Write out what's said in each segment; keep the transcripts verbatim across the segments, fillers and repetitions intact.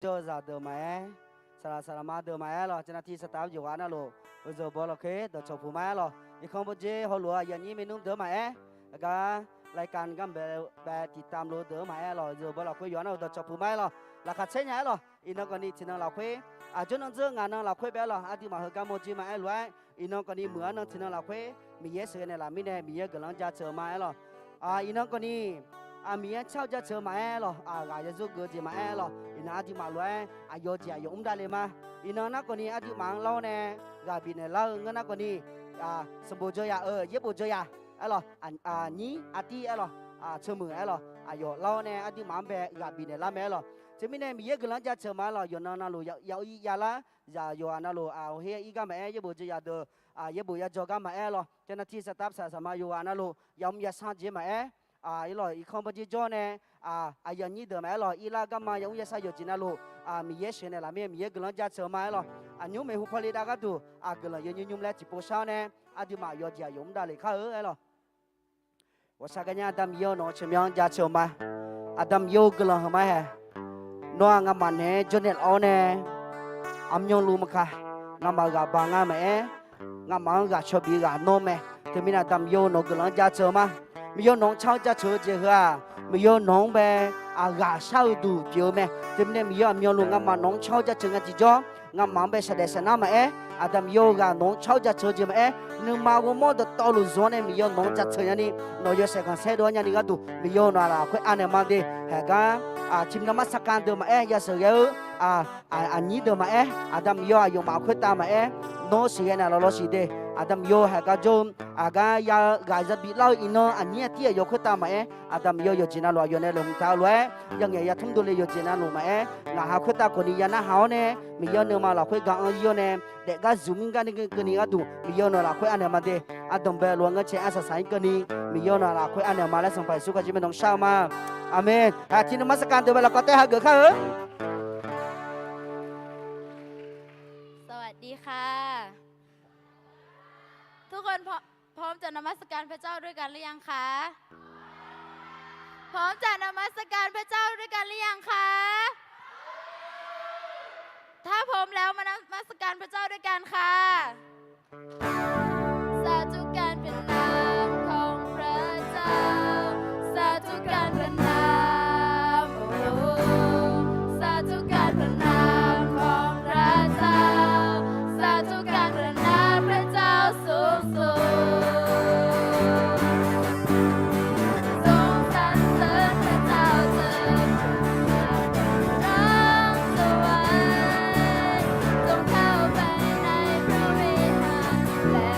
jawrzaq deuq maqaer, saqlaq saqlaqma deuq maqaer lawq, janati saqtaf yawqghaq navluf, uqzeuq baw lafkhoer dawqcawq puq ma-aer lawq. Irkanr bawdzer hawluf-eu aqyuif aqnyir maernmr deuq maqaer, aqgar laikan garbae bae tiqtamq lof-eu deuq-anr maqaer lawq, uqzeuq baw lafkhoer yawqha navluf dawqcawq puq ma-aer lawq. Laqkhaq caer nya-aer lawq. Iqnan khawfni tiqnan lafkhoer, aqjox nan dzeur ngaq nan lafkhoer bae-aer lawq, aqduimaf heugar mawrjir ma-aer lof-aer, iqnan khawfni muiq-anr nan tiqnan lafkhoer Miqyaer sheuqghae naeqlaf mirnae Miqyaer-euq guiqlanq-anr jaceuq-eu ma-aer lawq. Iqnan khawfni, Miqyaer-anr car-eu jaceuq-eu maqaer lawq, ghaq yarzur geuf-eu jeq maqaer lawq, iqnan aqduimaf lof-aer aqyawf jeq aqyawf mr davle ma. Iqnan nar khawfni aqduimaf-anr lar-awr nae ghaq bifnaeq lar-eu ngeur nar khawfni, sanqbof dzaw yaq-euq yaerbof dzaw yaq-aer lawq, aqnyir artir-aer lawq, aqceuq muiq-aer lawq, aqyawf lar-awr nae aqduimaf-anr bae ghaq bifnaeq lar mae-aer lawq. Teumirnae Miqyaer guiqlanq-anr jaceuq ma-aer lawq, yawqnan navluf yaw ir ya lar, zaq yawqghaq navluf aqheu her ir gar maqaer, yaerbof dzaw yaq deuq, yaerbof yadzaw gar maqaer lawq, janati saqtaf saqlaq saqlaqma yawqghaq navluf yamr yasar jeq maqaer, ir lawq, irkanr bawdzer jawr nae, aqyuif aqnyir deuq maqaer lawq, irlar garma yamr yasar yawqjeq navluf, Miqyaer sheuqghae naeqlaf mirnae Miqyaer guiqlanq-anr jaceuq-eu ma-aer lawq. Aqnymr maeqhu pawle dav gharduq, guiqlanq yawnyir nymr laer tiqpov shar-awr nae, aqduimaf yawjeq aqyawf mr davle kar-eu-aer lawq. Ghawqshaq gar nya Aqda Miqyaer-eu nawq-eu tsawrmyanr-anr jaceuq-eu ma. Aqda Miqyaer-eu guiqlanq heu ma-aer hae. Nawr-aq ngamaf naeq-aer jawrnaeq laf-awr nae, aqmyanluf maqkaq, ngamaf ghaq baq nga maqaer, ngamaf-anr ghaq caw bif ghaq nawr mae. Teumirnae Aqda Miqyaer-eu nawq-eu guiqlanq-anr jaceuq-eu ma. Miqyaer nawq-anr car-eu jaceuq-eu jeq heu-aq, Miqyaer nawq-anr bae aqghaq shar-eu duq pyeuf-eu mae. Teumirnae Miqyaer aqmyanluf ngamaf nawq-anr car-eu jaceuq nga tiqjawr, ngamaf-anr bae shaqdaef saqnar maqaer, Aqda Miqyaer-eu ghaq nawq-anr car-eu jaceuq-eu jeq maqaer, nuima ghawrmawr dawqtawvluf zmq-awr nae Miqyaer nawq-anr jaceuq nyani, nawq yawshaef khanqsaer dov-aer nyani gharduq Miqyaer-eu nawq-aq lafkhoer anaeq ma de. Haeqgar, tiqnan marsaqkav deuq maqaer, yasheuq ghae-eu aqnyir deuq maqaer, Aqda Miqyaer-eu aqyawfmaf khoertav maqaer, nawr sheuqghae naeqlaf lawsiq de. Aqda Miqyaer-eu haeqgar jawr-eu, aqgar ya-eu ghaq yabi lar-eu iqnan aqnyir aqtir aqyawf khoertav maqaer, Aqda Miqyaer-eu yawqjeq navluf aqyawf nae lofhmq taq-eu lof-aer, yawnyaf yatmr dovle yawqjeq navluf maqaer, ngaq ha khoertav khawfni ya narhaq-awr nae, Miqyaer-eu nuima lafkhoer ga-anr ir-awr nae, daefgar zmq mr gar ni keuvni gharduq Miqyaer-eu nawq-aq lafkhoer anaeq ma de. Ardanqbae lof-aer ngeur cae arsaq saq-ir keuvni, Miqyaer-eu nawq-aq lafkhoer anaeq ma laer Sanqpaq Yeqsur Kali tsawrmyanr nawq-anr shar-eu ma. Aqmeq. Aq tiqnan marsaqkav deuq bae lafkawv taef hageuf kar-eu สวัสดีค่ะ ทุกคนพร้อม พร้อมจะนมัสการพระเจ้าด้วยกันหรือยังคะ พร้อมจะนมัสการพระเจ้าด้วยกันหรือยังคะ ถ้าพร้อมแล้วมานมัสการพระเจ้าด้วยกันค่ะ สาธุการเป็นนามของพระเจ้า สาธุการเป็นนาม โอ้ สาธุการเป็นนามของพระเจ้า สาธุการเป็นนามพระเจ้าสูงสุด ทรงสรรเสริญพระเจ้าเถิด จงเข้าไปในพระวิหาร และ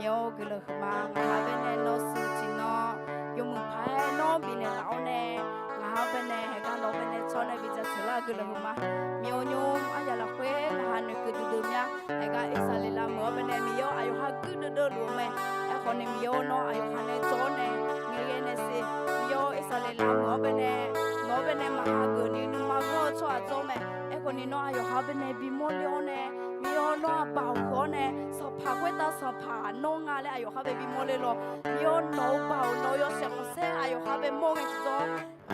Miqyaer-or, guiqlanq huiqma. Ngaq ha baenae nawr suiv tiqnan yawmuiq paq-aer nawr bifnaeq laf-awr nae, ngaq ha baenae haeqgar nawq-eu baenae tsawr nae bi jaceuq lar-eu guiqlanq huiqma. Miqyaer-or, nymr aryaq lafkhoer ngaq ha noeqkeuv duidui mya. Haeqgar Irsaqleqlav meuq-awr baenae Miqyaer-or, aqyawf ha guirdeuv deuv luf-eu mae. Aerkhawf ni Miqyaer-or, nawr aqyawf ha nae jawr-awr nae ngaeqghae nae siq. Miqyaer-or, Irsaqleqlav meuq-awr baenae nawq-eu baenae maqha geuf ni nuima ghanr-eu tsawrhaq jawr mae. Aerkhawf ni nawr aqyawf ha baenae bimawr ler-awr nae, Miqyaer-or, nawr aqbaq-euq heu-awr nae sanqpaq khoertav sanqpaq nawr nga laer aqyawf ha bae bimawr ler lawr. Miqyaer-or, nawq-eu baoq nawq-eu yawshaef khanqsaer aqyawf ha bae mawr ngae tiqjawr.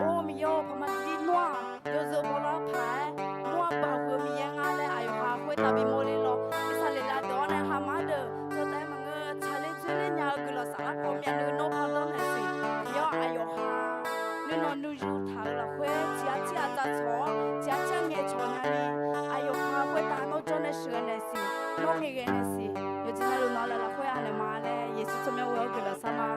Or Miqyaer-or, paqma jir nawr-aq yawzeu bawlar paq-aer nawr aqbaq-euq heu Miqyaer ngar laer aqyawf ha khoertav bimawr ler lawr. Irsaqleqlav deuq-awr nae Haqmar deuq tawqtav maqngeur tsaqler dzoerler nya-eu guiqlanq saflar khawf myavnuiv nawr pardawr naeq siq. Miqyaer-or, aqyawf ha nuinanq nuiyu taq-euq lafkhoer tiq ghaq tir ghaq tsawq-awr tiq ghaq tir ghaq ngaeqcawq nyani, aqyawf ha khoertav nawr jawr nae sheuqghae naeq siq, nawr ngaeqghae naeq siq. Yawqjeq navluf nawq-eu lafkhoer anaeq ma laer Yeqsur tsawrmyanr ghoe-awr guiqlanq shar ma.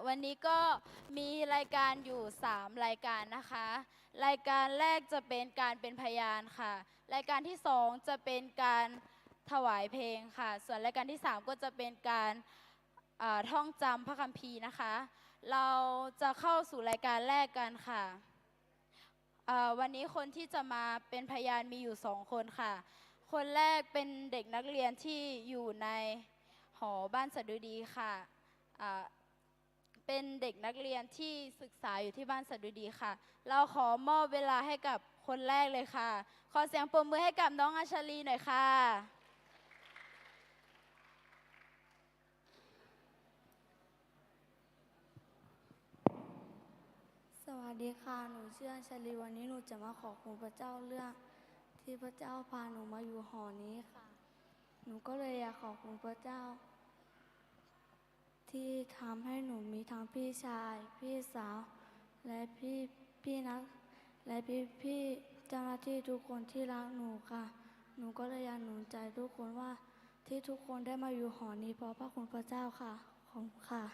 วันนี้ก็มีรายการอยู่สามรายการนะคะ รายการแรกจะเป็นการเป็นพยานค่ะ รายการที่สองจะเป็นการถวายเพลงค่ะ ส่วนรายการที่สามก็จะเป็นการ เอ่อ ท่องจำพระคัมภีร์นะคะ เราจะเข้าสู่รายการแรกกันค่ะ เอ่อ วันนี้คนที่จะมาเป็นพยานมีอยู่สองคนค่ะ คนแรกเป็นเด็กนักเรียนที่อยู่ในหอบ้านสะดุดีค่ะ เอ่อ เป็นเด็กนักเรียนที่ศึกษาอยู่ที่บ้านสะดุดีค่ะ เราขอมอบเวลาให้กับคนแรกเลยค่ะ ขอเสียงปรบมือให้กับน้องอัญชลีหน่อยค่ะ สวัสดีค่ะ หนูชื่ออัญชลี วันนี้หนูจะมาขอบคุณพระเจ้าเรื่องที่พระเจ้าพาหนูมาอยู่หอนี้ค่ะ หนูก็เลยอยากขอบคุณพระเจ้า ที่ทำให้หนูมีทั้งพี่ชาย พี่สาว และพี่ พี่นัก และพี่ๆ เจ้าหน้าที่ทุกคนที่รักหนูค่ะ หนูก็เลยอยากหนุนใจทุกคนว่า ที่ทุกคนได้มาอยู่หอนี้เพราะพระคุณพระเจ้าค่ะ ขอบคุณค่ะ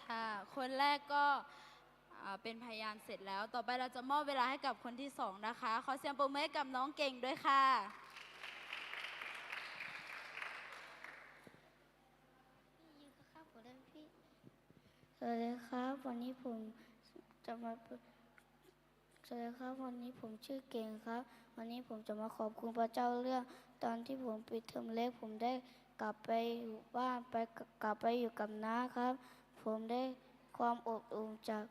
ค่ะ คนแรกก็ อ่า เป็นพยานเสร็จแล้ว ต่อไปเราจะมอบเวลาให้กับคนที่สองนะคะ ขอเสียงปรบมือให้กับน้องเก่งด้วยค่ะ สวัสดีครับ วันนี้ผมจะมา สวัสดีครับ วันนี้ผมชื่อเก่งครับ วันนี้ผมจะมาขอบคุณพระเจ้าเรื่องตอนที่ผมปิดเทอมเล็ก ผมได้กลับไปอยู่บ้าน ไป กลับไปอยู่กับน้าครับ ผมได้ความอบอุ่นจาก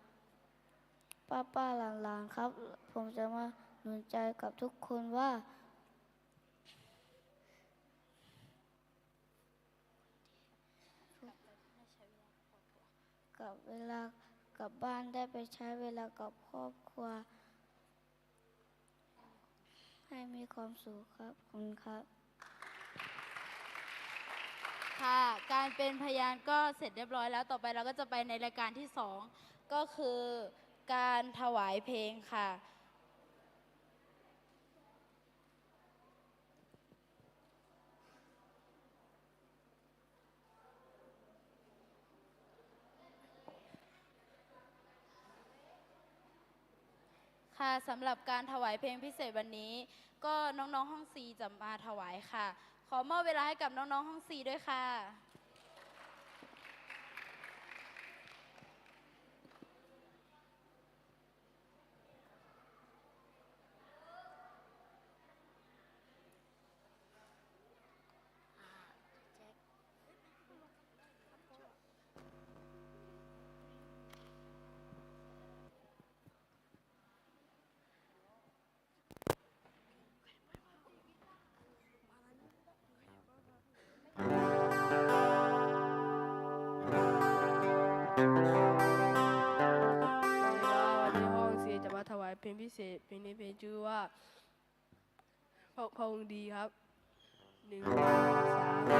ป้าๆ หลานๆ ครับ ผมจะมาหนุนใจกับทุกคนว่า กับเวลา กลับบ้านได้ไปใช้เวลากับครอบครัว ให้มีความสุขครับ ขอบคุณครับ ค่ะ การเป็นพยานก็เสร็จเรียบร้อยแล้ว ต่อไปเราก็จะไปในรายการที่สอง ก็คือการถวายเพลงค่ะ ค่ะ สำหรับการถวายเพลงพิเศษวันนี้ ก็น้องๆ ห้อง C จะมาถวายค่ะ ขอมอบเวลาให้กับน้องๆ ห้อง C ด้วยค่ะ วันนี้ห้อง C จะมาถวายเพลงพิเศษ เพลงนี้เพลงชื่อว่า พระองค์ดีครับ หนึ่ง สอง สาม เ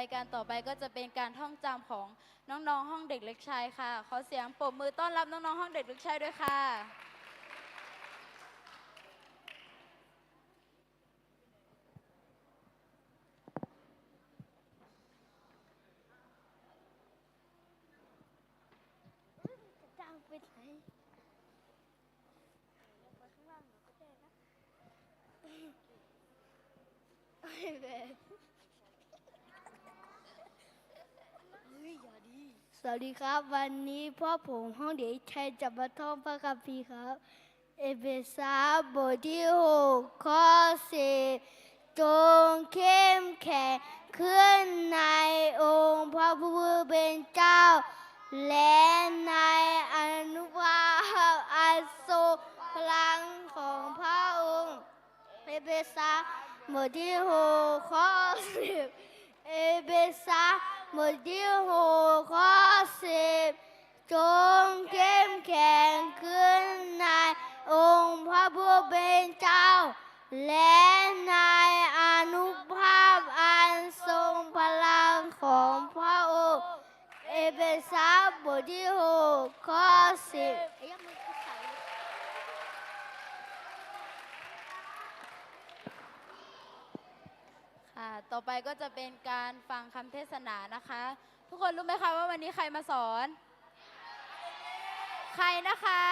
รายการต่อไปก็จะเป็นการท่องจำของน้องๆห้องเด็กเล็กชายค่ะ ขอเสียงปรบมือต้อนรับน้องๆห้องเด็กเล็กชายด้วยค่ะ สวัสดีครับ วันนี้พวกผมห้องเด็กชายจับปะท่องพระคัมภีร์ครับ เอเฟซัสบทที่หก ข้อสิบ จงเข้มแข็งขึ้นในองค์พระผู้เป็นเจ้า และในอานุภาพอันทรงพลังของพระองค์ เอเฟซัสบทที่หก ข้อสิบ เอเฟซัสบทที่หก ข้อสิบ จงเข้มแข็งขึ้นในองค์พระผู้เป็นเจ้า และในอานุภาพอันทรงพลังของพระองค์ เอเฟซัสบทที่หก ข้อสิบ ค่ะ ต่อไปก็จะเป็นการฟังคำเทศนานะคะ ทุกคนรู้ไหมคะว่าวันนี้ใครมาสอน ใครนะคะ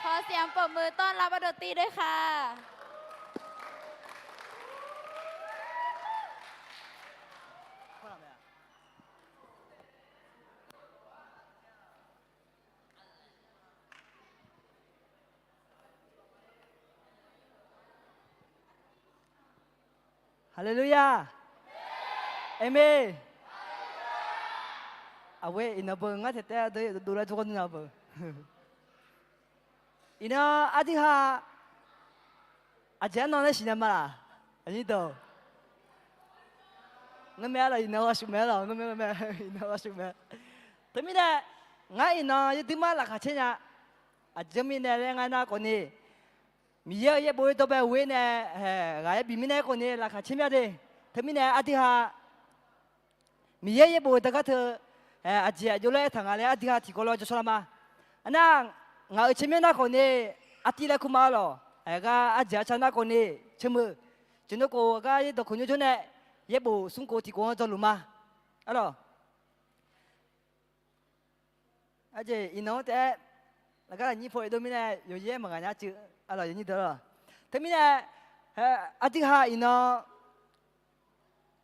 ขอเสียงปรบมือต้อนรับอาโดตี้ด้วยค่ะ Haleluya. Amen. Aqgeu iqnan beu ngar taef taef-aer deuq dovlar jawrgar nuina beu. Iqnan aqdui ha aqjeq arnan laer siqnya ma laq? Aqnyir deuq, ngeurmae-ar laq, iqnan ghaq shuf mae-ar laq, ngeurmae, ngeurmae, iqnan ghaq shuf mae. Teumirnae ngar iqnan yawduimar laqkhaq caer nya. Aqjeq mirnae laer ngar nar khawfni, Miqyaer-euq yaerbof-aer dawrbae ghoer nae, haeq, ghaq yaer bif mirnae khawfni laqkhaq caer mya de. Teumirnae aqdui ha Miqyaer yaerbof-eu deuq gar teu, haeq, aqjeq aqjox laer aertaq nga laer aqdui ha tiqkawv lof-aer jawrshawr lar ma. Arnar, ngaq-euq caer myanr nar khawfni, artiv laer kur ma-ar lawq. Haeq, gar aqjeq arca nar khawfni, caermeuq, jeq nmr khof gar yaer dawqkawq nymr jawr nae, yaerbof smr khof tiqkawv-anr jawrluf ma. Ar lawq. Aqjeq iqnan-anr taef-aer, laqgar lafnyir paw-aer dov mirnae yawqyaer maqghaq nya cuiv, ar lawq, yawnyir deuq-ar lawq. Teumirnae, haeq, aqdui ha iqnan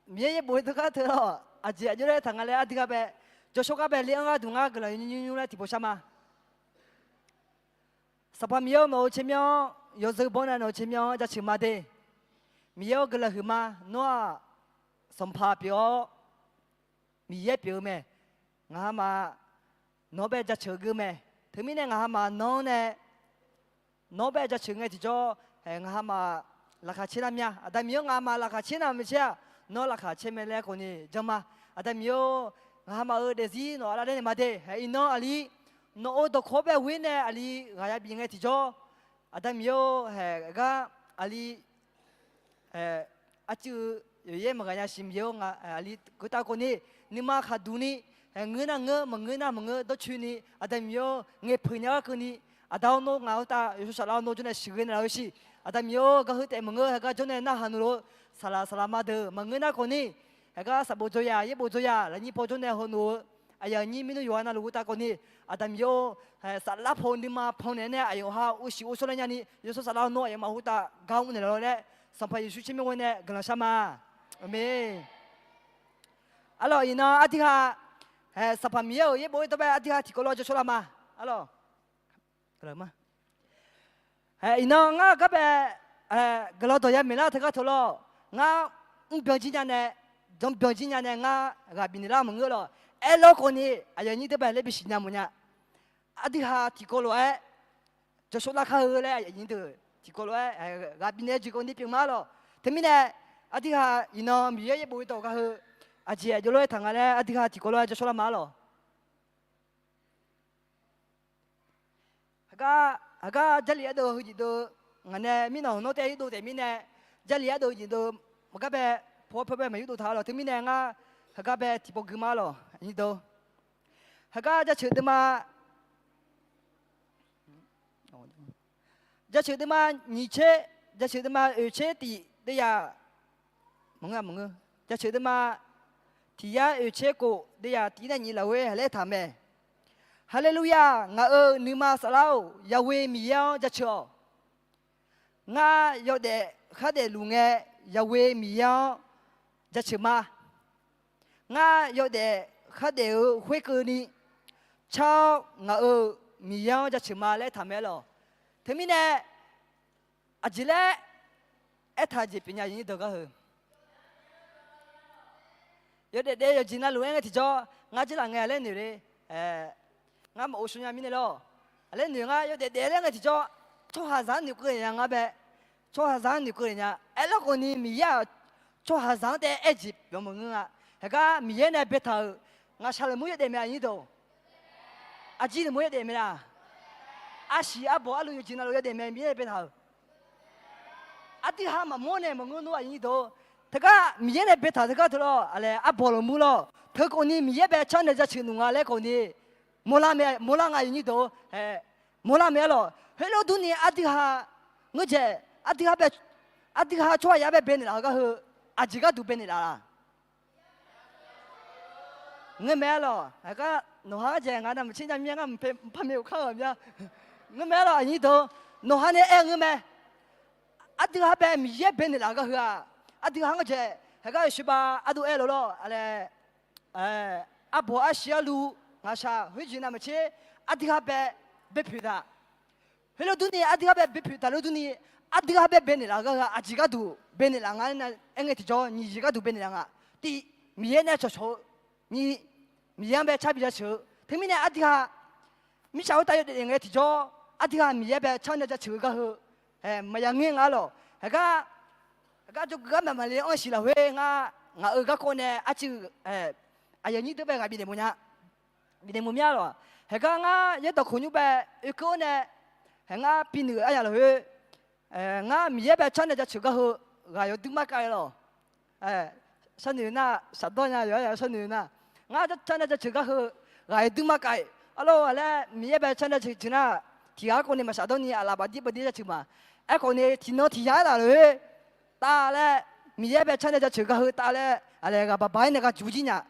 Miqyaer yaerbof-aer dawrgar teu lawq, aqjeq aqjox laer aertaq nga laer aqdui ha bae, jawrshawr gar bae le-anr gharduq ngar guiqlanq nymr nymr laer tiqpov shar ma. Sanqpaq Miqyaer-or, nawq-euq caer myanr-anr yawzeu bawr nae nawq-euq caer myanr-anr jaceuq ma de. Miqyaer-or, guiqlanq huiqma. Nawr-aq, Sanqpaq pyeuf-awr, Miqyaer pyeuf-eu mae. Ngaq ha maf nawq-anr bae jaceuq geur mae. Teumirnae ngaq ha maf nawq-anr nae nawq-anr bae jaceuq ngae tiqjawr, haeq, ngaq ha maf laqkhaq caer nar mya. Aqda Miqyaer-or, ngaq ha maf laqkhaq caer nar maeqshi-aq, nawr laqkhaq caer mae laer khawfni jan ma. Aqda Miqyaer-or, ngaq ha maf-euq daefzir nawq-anr lavler naeq ma de. Haeq, iqnan aqli nawq-euq dawqkawq-anr bae ghoer nae aqli ghaq ya bif ngae tiqjawr, Aqda Miqyaer-or, haeq, gar aqli, haeq, arcuiv-eu yawqyaer maqghaq nya siq Miqyaer-or, ngaq aqli khoertav khawfni, nuima khaqduq ni, haeq, ngeur nar ngeur, maqngeur nar maqngeur dawrcoeni, Aqda Miqyaer-or, ngaeqpeuq nya-ar keuvni, Aqda-or, nawr ngaq-anr tav yawshawr saflar-awr nawr jawrnae sheuqghae naeq laf-eu siq. Aqda Miqyaer-or, garheu taef maqngeur, haeq, gar jawrnae narhaq nuq lof-eu saqlaq saqlaq ma deuq maqngeur nar khawfni, haeq, gar saqbof dzawyaq yaerbof dzawyaq lafnyir paw jawrnae hawnuq-eu aqyuif aqnyir mirnmr yawqha navluf khoertav khawfni, Aqda Miqyaer-or, haeq, saflar paw nuima pannaeq-aer nae aqyawf ha uqshiq uqsawr laer nyani yawshawr saflar-awr nawr aqyawfmaf khoertav gar mr naeq laf-awr laer, Sanqpaq Yeqsur tsawrmyanr ghoe nae guiqlanq shar ma. Aqmeq. Ar lawq, iqnan aqdui ha, haeq, Sanqpaq Miqyaer-euq yaerbof-aer dawrbae aqdui ha tiqkawv lof-aer jawrshawr lar ma. Ar lawq. Haeq, iqnan ngar gar bae, haeq, guiqlanq dawq ya maeqlar teugar teu lawr. Ngar mrbyan jir nya nae, janrbyan jir nya nae ngar ghaq bifnaeq lar maqngeur lawq. Aerlawr khawfni, aqyuif aqnyir deuq bae laer bisiq nya mawf nya. Aqdui ha tiqkawv lof-aer jawrshawr lar kar-eu laer aqyuif aqnyir deuq tiqkawv lof-aer, haeq, ghaq bifnaeq-eu jeq khawfni pyeuf ma-ar lawq. Teumirnae, aqdui ha iqnan Miqyaer yaerbof-aer dawq gar heu aqjeq aqjox lof-aer taq nga laer aqdui ha tiqkawv lof-aer jawrshawr lar ma-ar lawq. Haqgar, haqgar Jarlif ardeuv heu nyiq deuv, ngaq nae mirnanq hawq nawr taef irdov taef mirnae, Jarlif ardeuv nyiq deuv maqgar bae, paw paw bae maqyurdov taq-a lawq. Teumirnae ngar heugar bae tiqpov gui ma lawq, aqnyir deuq. Heugar jaceuq deuvma, jaceuq deuvma nyiq tser, jaceuq deuvma oeq tser tiq deuvyaq, maqngeur, maqngeur. Jaceuq deuvma tiq yar oeq tser khof deuvyaq tiq nae nyiq lafkhoer haqlaer taq mae. Haleluya! Ngaq-euq nuima saflar-or, Yaqwe Miqyaer-anr jaceuq-awq. Ngar yawdaef khardaef luf ngae, Yaqwe Miqyaer-anr jaceuq ma. Ngar yawdaef khardaef-eu khoerkeuvni car-awr, ngaq-euq Miqyaer-anr jaceuq ma laer taq mae lawq. Teumirnae aqjeq laer aertaq jeq pyeufnya, aqnyir deuq gar heu. Yawdaef daef yawqjeq navluf-aer ngae tiqjawr, ngar jirlaf ngae laer noeq le. Ngar maqghov shawnya mirnae lawr. Aqlaer noeq ngar yawdaef daef laer ngae tiqjawr, tsawrhaqzaq-anr noeqkeuv nya ngar bae. Tsawrhaqzaq-anr noeqkeuv nya. Aerlar khawfni Miqyaer-aq, tsawrhaqzaq-anr taef-aer aer jeq pyeuf maqngeur-a. Heugar Miqyaer nae baetaq-euq ngaqshaq lafmur yawdaef mae, aqnyir deuq. Aqjir lafmur yawdaef mae laq? Arsiq arbawq arlu yawqjeq navluf yawdaef mae, Miqyaer nae baetaq-euq. Aqdui ha maqmawr nae maqngeur nmr, aqnyir deuq. Teugar Miqyaer nae baetaq teugar teu lawr, aqlaer arbawq lafmur lawr. Teu khawfni Miqyaer bae car nae jaceuq nmr nga laer khawfni mawrlar mae, mawrlar nga, aqnyir deuq. Mawrlar mae-ar lawq. Heulof durni aqdui ha ngeur jaeq, aqdui ha bae, aqdui ha tsawrhaq yar bae baenaeq laf-eu gar heu, aqjeq gharduq baenaeq laf-a? Ngeur mae-ar lawq. Heugar nawqha-anr jaeq ngaq navmaqtser nya mir-aer ngar mqpar mae-eu kar-euq mir-a. Ngeur mae-ar lawq, aqnyir deuq. Nawqha nae aer-eu ngeur mae. Aqdui ha bae Miqyaer baenaeq laf-eu gar heu-aq, aqdui ha ngeur jaeq. Heugar yawshuif ba ardov aer lof lawr, aqlaer arbawq arsiq arlu, ngaqshaq khoerjeq navmaqtser, aqdui ha bae baepoeq taq. Heulof durni aqdui ha bae baepoeq taq lof durni, aqdui ha bae baenaeq laf-eu gar heu-aq, aqjeq gharduq baenaeq laf nga aer ngae tiqjawr, nyiq jeq gharduq baenaeq laf nga. Tiq, Miqyaer nae cawqcawq-eu. Nyiq, Miqyaer-anr bae car bi jaceuq-eu. Teumirnae aqdui ha mirtsaq khoertav yawdaef daef ngae tiqjawr, aqdui ha Miqyaer bae car nae jaceuq-eu gar heu maqya ngaer nga-ar lawq. Heugar, heugar jawrgui gar maqmaqle anr siq lafkhoer ngar, ngaq-euq garkawv nae arcuiv aqyuif aqnyir deuq bae ghaq bifnaeq mawf nya. Bifnaeq mawf mir-ar lawq. Heugar ngar yaerdawq khof nymr bae oekeuv-awr nae, hae ngar pinuiq-eu aryaq lafkhoer, ngar Miqyaer bae car nae jaceuq gar heu ghaq yawdui markav-eu lawq. Sharnoeq nar, shafdawr nya yawqha-aq sharnoeq nar, ngar car nae jaceuq gar heu ghaq yawdui markav-iq. Arlawr, ghaq laer Miqyaer bae car nae jaceuq nar, tiq ghaq-ar khawfni maqshafdawr ni aqlaf bafdir bafdir jaceuq ma. Aerkhawfni tiqnan tiq ya-aer laf lafkhoer tav laer, Miqyaer bae car nae jaceuq gar heu tav laer, aqlaer ghaq baq baq-aer nae gha juq jir nya.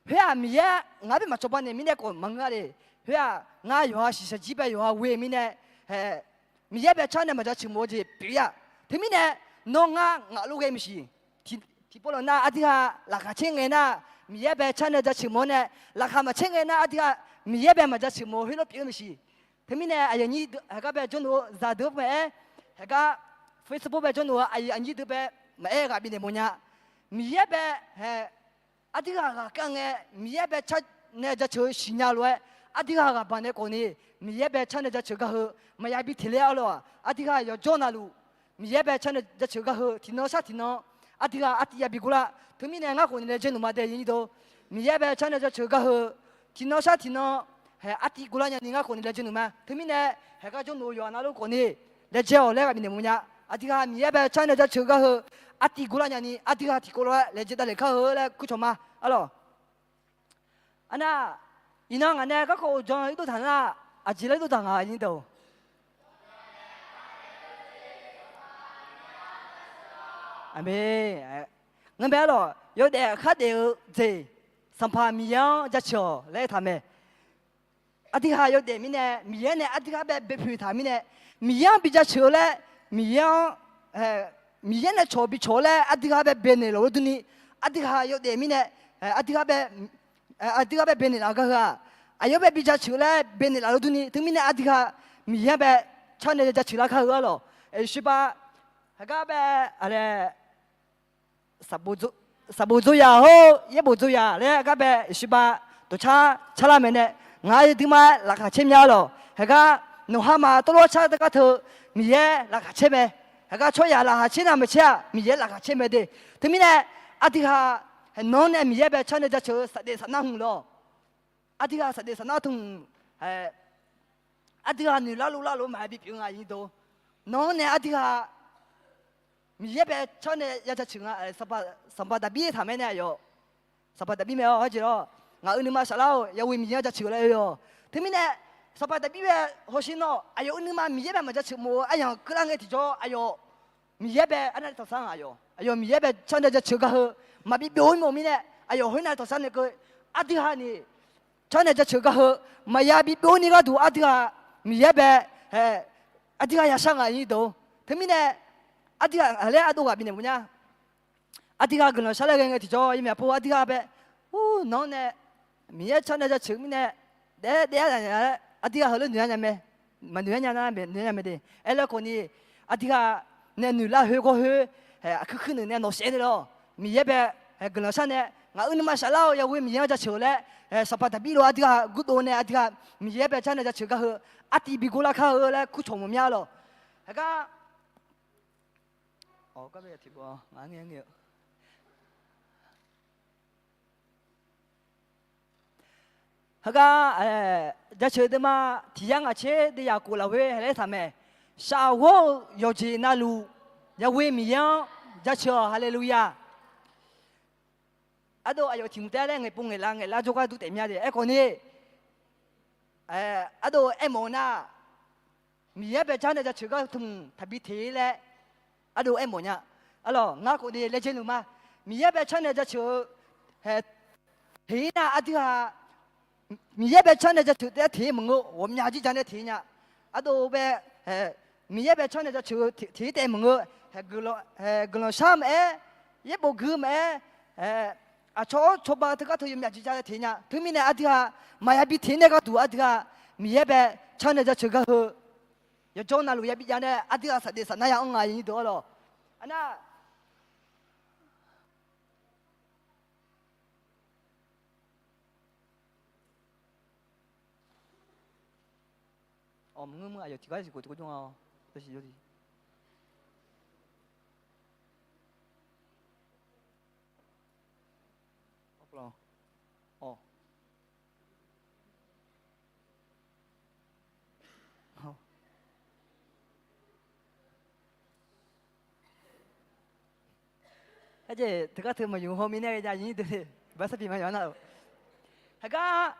Khoer-aq Miqyaer ngaq-anr bae maqcawba naeq mirnae khawf maqngeur-a le. Khoer-aq ngar yawqha shiqshaq jir bae yawqha ghoe mirnae, hae, Miqyaer bae car nae maqjaceuq mawf-eu jeq pyeuf-ir-aq. Teumirnae nawr ngar ngaq lof ghae maqsiq. Tiqpov lawq nar aqdui ha laqkhaq caer ngae nar, Miqyaer bae car nae jaceuq mawf-awr nae, laqkhaq maqcaer ngae nar aqdui ha Miqyaer bae maqjaceuq mawf-eu khoerlof pyeuf-eu maqsiq. Teumirnae aqyuif aqnyir deuq heugar bae jawrluf-eu zaqdeuq-anr maqaer, heugar Facebook bae jawrluf-eu aqyuif aqnyir deuq bae maqaer ghaq bifnaeq mawf nya. Miqyaer bae, hae, aqdui ha ghaqkhav ngae Miqyaer bae car nae jaceuq-eu siqnya lof-aer, aqdui ha ghaqbaq nae khawfni Miqyaer bae car nae jaceuq gar heu maqya bi teq ler-ar lawq-aq, aqdui ha yawqjawr navluf Miqyaer bae car nae jaceuq gar heu tiqnan shar tiqnan aqdui ha artiv yabi guvlar. Teumirnae ngar khawfni laejae nmq ma dae yir dov. Miqyaer bae car nae jaceuq gar heu tiqnan shar tiqnan, hae, artiv guvlar nyani ngar khawfni laejae nmq ma. Teumirnae heugar jawrluf-eu yawqha navluf khawfni laejae-awq laer ghaq bifnaeq mawf nya. Aqdui ha Miqyaer bae car nae jaceuq gar heu artiv guvlar nyani aqdui ha tiqkawv lof-aer laejae davlef kar-eu laer kurcawq ma. Arlawq. Arnar, iqnan ngaq nae garkawv uqdzan yurdov taq nar, aqjeq laer yurdov taq nga, aqnyir deuq. Aqmeq. Ngeur mae-ar lawq, yawdaef khardaef-eu jeq Sanqpaq Miqyaer-anr jaceuq-awq laer aertaq mae. Aqdui ha yawdaef mirnae Miqyaer nae aqdui ha bae baepoeq taq mirnae, Miqyaer-anr bi jaceuq-eu laer, Miqyaer-anr, Miqyaer nae cawq bi cawq-eu laer aqdui ha bae baenaeq laf-eu durni, aqdui ha yawdaef mirnae, aqdui ha bae, aqdui ha bae baenaeq laf-eu gar heu-aq, aqyawf bae bi jaceuq laer baenaeq laf-eu durni, teumirnae aqdui ha Miqyaer bae car nae jaceuq lar kar-eu-ar lawq. Aqyuif shiqpav heugar bae, aqlaer saqbof dzoya hawr yaerbof dzoya laer gar bae shiqpav dawqcar carlar maeqnae, ngaq-aer duima-aer laqkhaq caer mya-ar lawq. Heugar nawqha maf tawvlawr car teugar teu Miqyaer laqkhaq caer mae. Heugar tsawrhaq laqkhaq caer nar maqcaer-aq Miqyaer laqkhaq caer mae de. Teumirnae aqdui ha, hae, nawr nae Miqyaer bae car nae jaceuq-eu safdaef safnar hmq lawq. Aqdui ha safdaef safnar tmq, hae, aqdui ha noeq larluf larluf maqaer bipyeuf nga, aqnyir deuq. Nawr nae aqdui ha Miqyaer bae tsawrnae ya jaceuq nga, Sanqpaq Daqbir taqmae nae aqyawf, Sanqpaq Daqbir mae-awr, hawjeq lawr, ngaq-euq nuima saflar-awr, Yahweh Miqyaer-anr jaceuq laer oe-awq. Teumirnae, Sanqpaq Daqbir bae hawsher nawr, aqyawf-euq nuima Miqyaer bae maqjaceuq mawf-eu aryamq keuvlar ngae tiqjawr, aqyawf Miqyaer bae arnavni tanqsar-a, aqyawf, aqyawf Miqyaer bae tsawrnae jaceuq gar heu, maqbi byov-ir mawf mirnae, aqyawf khoernav tanqsar nae keuv, aqdui haq ni tsawrnae jaceuq gar heu, maqya bi byov-ir ni gharduq aqdui haq Miqyaer bae, aqdui haq yashar ngaq nyi deuq. Teumirnae, aqdui haq laer ardov ghaq bifnaeq mawf nya. Aqdui haq guiqlanq shar laer ghae ngae tiqjawr, yawmyaq pov aqdui haq bae, ur, nawq-anr nae Miqyaer tsawrnae jaceuq mirnae, daef daef-aer nya laer aqdui haq heulof noeq-aer nya mae, maqnoeq-aer nya nar noeq-aer nya mae de. Aerlar khawf ni, aqdui haq nae noeq lar khoer gawr khoer, aqkuir kuir noeq nae nawq saef nae lawr, Miqyaer bae guiqlanq shar nae, ngaq-euq nuima saflar-awr, Yahweh Miqyaer-anr jaceuq laer, Sanqpaq Daqbir lof aqdui haq gurtov nae aqdui haq Miqyaer bae tsawrnae jaceuq gar heu, artiv bi gor lar kar-eu laer kurcawq mawf mya lawq. Heugar Heugar, jaceuq deuvma tiq yar ngaq tser deuv yaq khof lafkhoer haqlaer taq mae. Shaqghawr-eu yawqjeq navluf, Yahweh Miqyaer-anr jaceuq-awq, haleluya. Ardov aqyawf tiq mq taef-aer laer ngaeqpov ngaeqlav ngaeqlar jawrgar dur taef mya de. Aerkhawf ni, ardov aermawf-eu nar, Miqyaer bae tsawrnae jaceuq gar tmq taqbi teq-ir laer, ardov aermawf nya. Arlawq, ngar khawf ni laejae luf ma. Miqyaer bae tsawrnae jaceuq-eu teq-ir nar aqdui haq, Miqyaer bae tsawrnae jaceuq taef-aer teq-ir maqngeur, ghawqmya jirja nae teq-ir nya. Ardov bae, Miqyaer bae tsawrnae jaceuq-eu teq-ir taef maqngeur, guiqlanq shar maqaer, yaerbof gui maqaer, aqcawq-awr cawba teugar teu yawmya jirja nae teq-ir nya. Teumirnae aqdui haq maqya bi teq-ir nae gharduq aqdui haq Miqyaer bae tsawrnae jaceuq gar heu, yawqjawr navluf yabi jav nae aqdui haq saqdeq saqnar ya anr nga nyi deuq-awr lawq. Arnar Awq, maqngeur mr aqyawf tiqgar siq khof tiqkhof jawr nga-awr, siq jawr di. Awq. Aerjeq teugar teu maqyuf haw mirnae ghae ja nyi deuq, baqsar pyeuf ma yawq nar-euq. Heugar,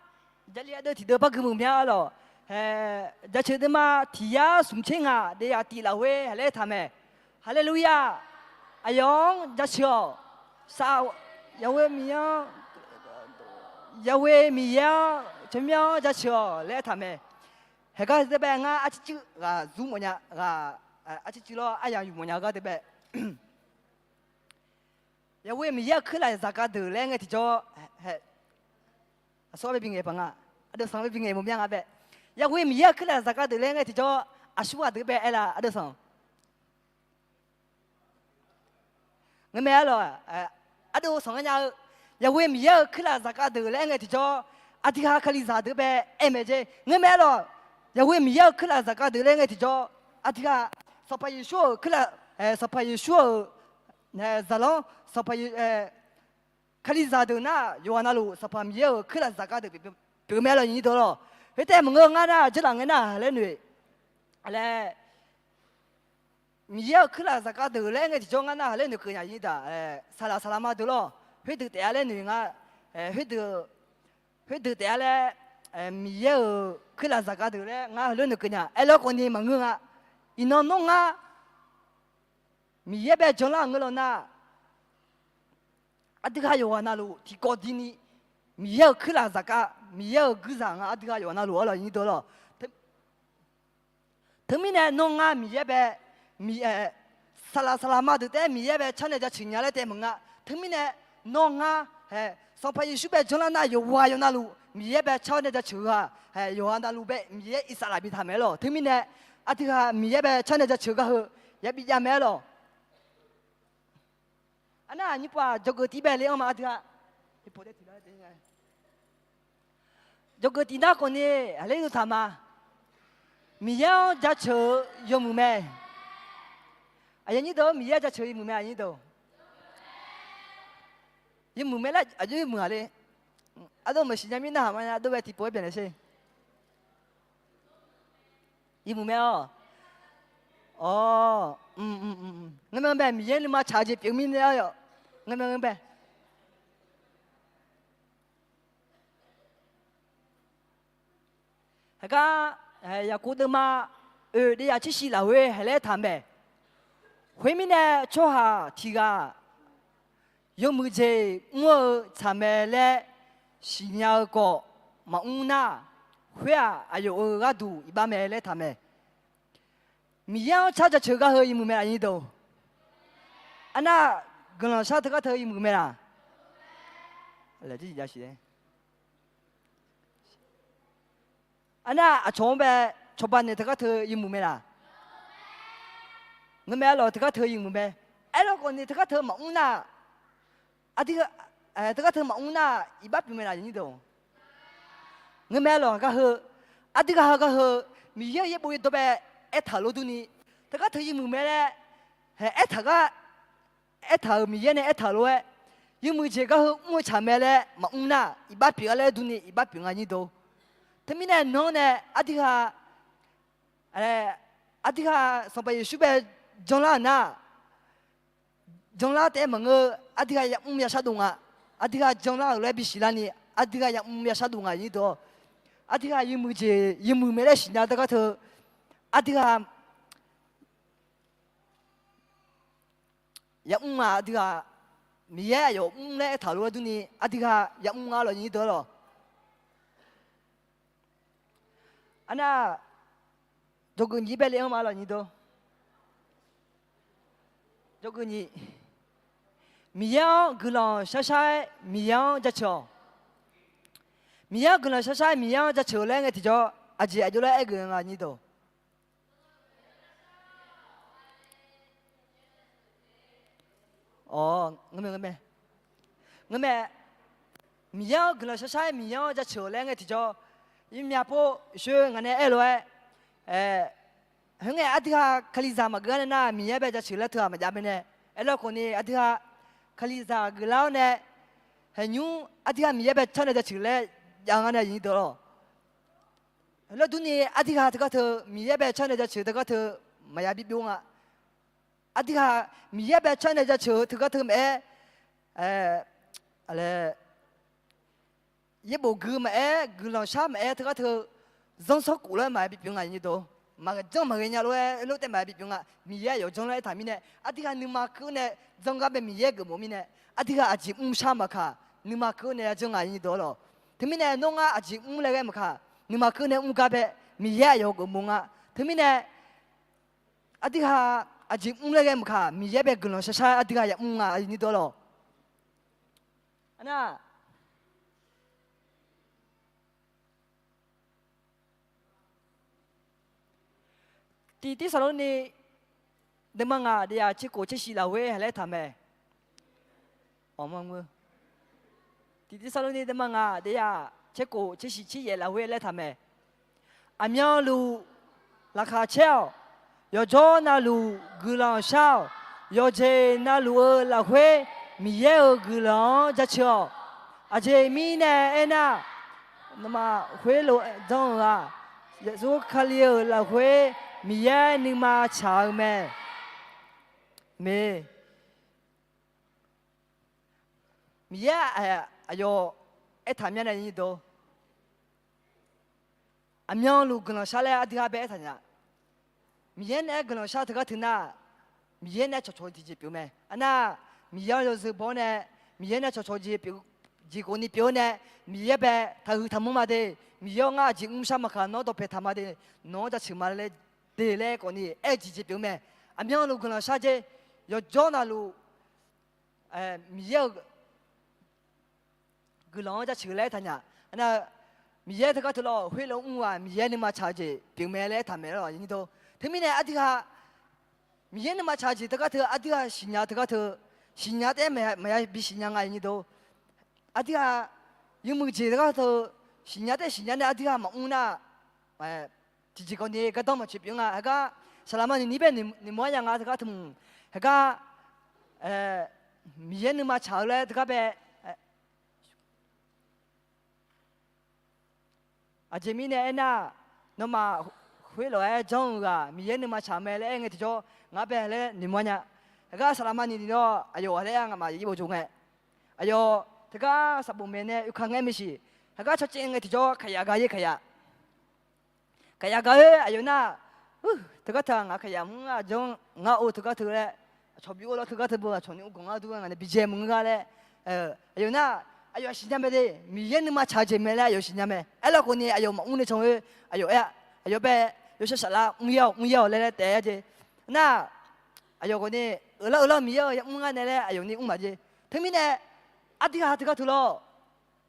Jarlif ardeuv tiqdeuv bargui muiq mya-a lawq. Jaceuq deuvma tiq yar smq tser ngaq deuv yaq tiq lafkhoer haqlaer taq mae. Haleluya! Aqyawf-anr jaceuq-awq. Saq, Yahweh Miqyaer-anr, Yahweh Miqyaer-anr tsawrmyanr-anr jaceuq-awq laer aertaq mae. Heugar deuq bae ngar arcir cuiv ghaq zur mawfnya ghaq, arcir cuiv lawr aryamq yuf mawfnya heugar deuq bae. Yahweh Miqyaer-euq kuirlaf zaqkhav deuq laer ngae tiqjawr, aqsur-aer bae bingaeq paq nga, aqdeuq sanq bae bingaeq mawf mya nga bae. Yahweh Miqyaer-euq kuirlaf zaqkhav deuq laer ngae tiqjawr, aqsur ghaq deuq bae aerlaf aqdeuq sanq. Ngeurmae arlawq, ardov sanq ngar nya-eu, Yahweh Miqyaer-euq kuirlaf zaqkhav deuq laer aer ngae tiqjawr, aqdui haq kalizaq deuq bae aer mae jeq. Ngeurmae arlawq, Yahweh Miqyaer-euq kuirlaf zaqkhav deuq laer aer ngae tiqjawr, aqdui haq Sanqpaq Yeqsur-euq kuirlaf, Sanqpaq Yeqsur-euq zaqlanr, Sanqpaq Yeq- kalizaq deuq nar yawqghaq navluf Sanqpaq Miqyaer-euq kuirlaf zaqkhav deuq pyeuf mae lawq nyi deuq lawq. Khoertaef maqngeur ngar nar jawrlaf ngae nar haqlaer noeq laer Miqyaer-euq kuirlaf zaqkhav deuq laer aer ngae tiqjawr ngar nar haqlaer noeqkeuv nya nyi daq, saqlaq saqlaq ma deuq lawq. Khoerdeuq taef-a laer noeq nga, khoerdeuq taef-a laer, Miqyaer-euq kuirlaf zaqkhav deuq laer ngar heulof noeqkeuv nya. Aerlar khawf ni maqngeur nga. Iqnan nawr ngar Miqyaer bae janlar-euq ngeur law nar, aqdui haq yawqghaq navluf tiqkawv dini Miqyaer-euq kuirlaf zaqkhav, Miqyaer-euq guirzaq nga aqdui haq yawqghaq navluf arlawq nyi deuq lawq. Teumirnae nawr ngar Miqyaer bae, saqlaq saqlaq ma deuq taef-aer Miqyaer bae tsawrnae jaceuq nya laer taef maqnga. Teumirnae nawr ngar, Sanqpaq Yeqsur bae janlar nar yawqghaq yawqghaq navluf Miqyaer bae tsawrnae jaceuq-eu-aq, yawqghaq navluf bae Miqyaer iqsaqlaq bi taq mae lawq. Teumirnae aqdui haq Miqyaer bae tsawrnae jaceuq gar heu yabi jav mae lawq. Arnar aqnyir pov-aq jawrgeuf tiv bae le-anr ma aqdui haq. Jawrgeuf tiv nar khawf ni haqlaer yawtaq ma. Miqyaer-anr jaceuq-eu yawmuiq mae. Aqyuif aqnyir deuq-or, Miqyaer jaceuq yawmuiq mae aqnyir deuq. Yawmuiq mae laer aqjox yawmuiq-aq le. Ardov maqsiq nya mirnae haq ma nya ardov bae tiqpov-aer byannaeq sher. Yawmuiq mae-awq. Awr, ngeur mae, ngeur mae, Miqyaer nuima tsaq-eu jeq pyeuf mirnae-a yawf, ngeur mae, ngeur mae. Heugar, Yaqkov deuvma oeq devyaq tser shif lafkhoer haeq laer taq mae. Khoermirnae, tsawrhaq tiq ghaq yawmuiq jeq mr-eu tsaq mae laer siqnya-eu khawf maqmr nar, khoer-aq, aqyawf-euq gharduq iqbax mae laer taq mae. Miqyaer-anr car jaceuq gar heu yawmuiq mae laf nyi deuq? Arnar, guiqlanq shar teugar teu yawmuiq mae laf? Arnar, aqcawq-anr bae cawba naeq teugar teu yawmuiq mae laf? Ngeur mae, arlawq, teugar teu yawmuiq mae. Aerlawkhawf ni teugar teu maqmr nar, aqdui, teugar teu maqmr nar iqbax pyeuf mae laf nyi deuq? Ngeur mae, arlawq, gar heu, aqdui ghaq heu gar heu, Miqyaer-euq yaerbof yawdawr bae aertaq lof durni, teugar teu yawmuiq mae laer, haeq aertaq gar, aertaq-euq Miqyaer nae aertaq lof-aer, yawmuiq jeq gar heu mr-eu tsaq mae laer maqmr nar iqbax pyeuf-a laer durni iqbax pyeuf nga nyi deuq? Teumirnae nawr nae aqdui ghaq, aqdui ghaq Sanqpaq Yeqsur bae janlar-euq nar, janlar taef-aer maqngeur, aqdui ghaq yamr yashar dov nga. Aqdui ghaq janlar-euq laer bisiq larni, aqdui ghaq yamr yashar dov nga nyi deuq-awr, aqdui ghaq yawmuiq jeq yawmuiq mae laer siqnya teugar teu, aqdui ghaq yamr nga, aqdui ghaq Miqyaer aqyawf mr laer aertaq lof-aer durni, aqdui ghaq yamr nga lawq nyi deuq-awr lawq. Arnar, jawrgeuf nyiq bae le-anr ma lawq nyi deuq. Jawrgeuf nyiq, Miqyaer-anr guiqlanq sharshar-aer Miqyaer-anr jaceuq-awq. Miqyaer-anr guiqlanq sharshar-aer Miqyaer-anr jaceuq-eu laer ngae tiqjawr, aqjeq aqjox laer aer geuf nga nyi deuq? Awr, ngeur mae, ngeur mae. Miqyaer-anr guiqlanq sharshar-aer Miqyaer-anr jaceuq-euq laer ngae tiqjawr, yawmyav pov shoer ngaq nae aer lof-aer, khoerngae aqdui ghaq Kalizaq maqgeuf-a nae nar, Miqyaer bae jaceuq laer teu-aq maqjav mae nae. Aerlawkhawf ni aqdui ghaq Kalizaq geuflar-awr nae, haeqnymr aqdui ghaq Miqyaer bae tsar nae jaceuq laer jav nga nae nyi deuq-awr lawq. Heulof durni aqdui ghaq teugar teu Miqyaer bae tsar nae jaceuq teugar teu maqya bi byov nga. Aqdui ghaq Miqyaer bae tsar nae jaceuq-eu teugar teu maqaer, yaerbof gui maqaer, guiqlanq shar maqaer teugar teu zanrsanrkhof lof-aer maqya bi pyeuf nga nyi deuq. Maqjanr maqghae nya lof-aer lof taef maqya bi pyeuf nga. Miqyaer aqyawf janr laer aertaq mirnae, aqdui ghaq nuima keuv-awr nae janr gar bae Miqyaer geufmawf mirnae, aqdui ghaq aqjeq mr shar maqkaq, nuima keuv-awr nae ya janr nga nyi deuq-awr lawq. Teumirnae nawr ngar aqjeq mr laer ghae maqkaq, nuima keuv-awr nae mr gar bae Miqyaer aqyawf geufmawf nga. Teumirnae aqdui ghaq aqjeq mr laer ghae maqkaq, Miqyaer bae guiqlanq sharshar aqdui ghaq yamr nga nyi deuq-awr lawq. Arnar, Tiq Tirsaqlorni deuvma ngaq devyaq tserkhof tsershif lafkhoer haiq laer taq mae. Tiq Tirsaqlorni deuvma ngaq devyaq tserkhof tsershif tseryaef lafkhoer laer taq mae. Aqmyanluf laqkhaq caer-awq. Yawqjawr navluf guiqlanq shar-awq. Yawqjeq navluf-eu lafkhoer Miqyaer-euq guiqlanq-anr jaceuq-awq. Aqjeq mirnae aernar, nawmaf khoerlof-aer janr-eu-aq, Yeqsur Kali-euq lafkhoer Miqyaer nuima tsaq-eu mae. Mae. Miqyaer aqyawf aertaq myanr nae nyi deuq, aqmyanluf guiqlanq shar laer aqdui ghaq bae aertaq nya. Miqyaer nae aer guiqlanq shar teugar teu nar, Miqyaer nae cawqcawq-eu tiqjeq pyeuf mae. Arnar, Miqyaer-anr yawzeu baw-awr nae, Miqyaer nae cawqcawq-eu jeq pyeuf, jeq khawfni pyeuf-awr nae, Miqyaer bae taqhuiq taqmanr ma de. Miqyaer-awr ngar aqjeq mrshar maqkaq nawr dawqpae taq ma de. Nawq-anr jaceuq ma laer de laer khawfni aer-eu tiqjeq pyeuf mae. Aqmyanluf guiqlanq shar jeq, yawqjawr navluf Miqyaer-euq guiqlanq-anr jaceuq laer aertaq nya. Arnar, Miqyaer teugar teu lawr khoerlof mr-aq, Miqyaer nuima tsaq-eu jeq pyeuf mae laer aertaq mae lawr. Teumirnae aqdui ghaq Miqyaer nuima tsaq-eu jeq teugar teu aqdui ghaq siqnya teugar teu, siqnya taef-aer maqya bi siqnya nga nyi deuq. Aqdui ghaq yawmuiq jeq teugar teu siqnya taef-aer siqnya nae aqdui ghaq maqmr nar, tiqjeq khawfni gardanr maqtsoeq pyeuf nga. Heugar saqlaqma noeqni bae noeqmawr-aer nya nga teugar teu mq. Heugar Miqyaer nuima tsaq-eu laer teugar bae. Aqjeq mirnae aernar, nawmaf khoerlof-aer janr-eu ghaq Miqyaer nuima tsaq mae laer aer ngae tiqjawr, ngar bae laer noeqmawr nya. Heugar saqlaqma ni ni nawr aqyawf-a laer aer ngamaf yaqir bof jov ngae, aqyawf teugar saqbof maeq nae oeka ngaer maeqsiq. Heugar cawcaev ngae tiqjawr kaqyaf ga-ir kaqyaf. Kaqyaf ga-oer aqyawf nar, teugar teu-aq ngaq kaqyaf mr-a janr ngar or teugar teu laer, aqcawq bi or lawr teugar teu beu aqcawq ni mrganq ngar dur-aer ngaq nae bijae maqngeur gar laer, aqyawf nar, aqyawf-aq siqnya mae de, Miqyaer nuima tsaq-eu jeq mae laer aqyawf siqnya mae. Aerlawr khawf ni aqyawf maqmr ni can-oer, aqyawf aer, aqyawf bae yawshawr saflar mr-ir-awq mr-ir-awq laer laer taef-aer jeq. Nar, aqyawf khawf ni, eular eular Miqyaer-eu yamr ngar nae laer aqyawf ni mr maqjeq. Teumirnae, aqdui ghaq teugar teu lawr,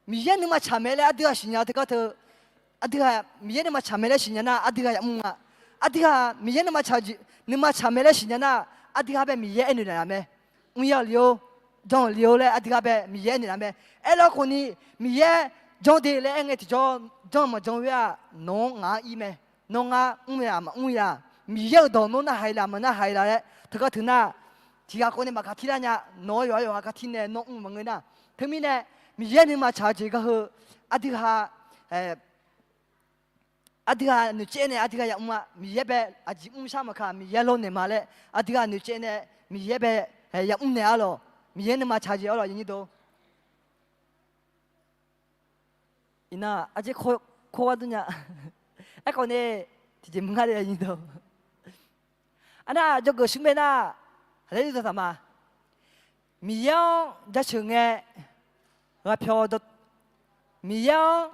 Miqyaer nuima tsaq mae laer aqdui ghaq siqnya teugar teu, aqdui ghaq Miqyaer nuima tsaq mae laer siqnya nar aqdui ghaq yamr nga. Aqdui ghaq Miqyaer nuima tsaq, nuima tsaq mae laer siqnya nar, aqdui ghaq bae Miqyaer aernaeq laf mae. Mr-ir-awq le-or, janr-euq le-or laer aqdui ghaq bae Miqyaer aernaeq laf mae. Aerlawr khawf ni, Miqyaer janr de laer aer ngae tiqjawr, janr maqjan khoer-aq nawq-anr ngaq-anr ir mae. Nawr ngar mr-a maqmr-a, Miqyaer-euq dawq nawr narhaq-ir laf maqnarhaq-ir laf laer teugar teu nar, tiqghaq khawf nae maqkaq tir lar nya. Nawq-anr yawqha yawqha kar tir nae nawr mr maqngeur nar. Teumirnae, Miqyaer nuima tsaq-eu jeq gar heu, aqdui ghaq, aqdui ghaq noeqcaev nae aqdui ghaq yamr-a, Miqyaer bae aqjeq mrshar maqkaq Miqyaer lawrnaeq ma laer aqdui ghaq noeqcaev nae Miqyaer bae yamr naeq-ar lawq. Miqyaer nuima tsaq jeq-ar lawq, yanyir deuq. Iqnan arjir kawr gar dur nya. Aerkhawf nae tiqjeq mr ngar de, yanyir deuq. Arnar jawrgeuf shmr mae nar, aqlaer yurdawq taq ma. Miqyaer-anr jaceuq ngae, ghaqpyawq dawq, Miqyaer-anr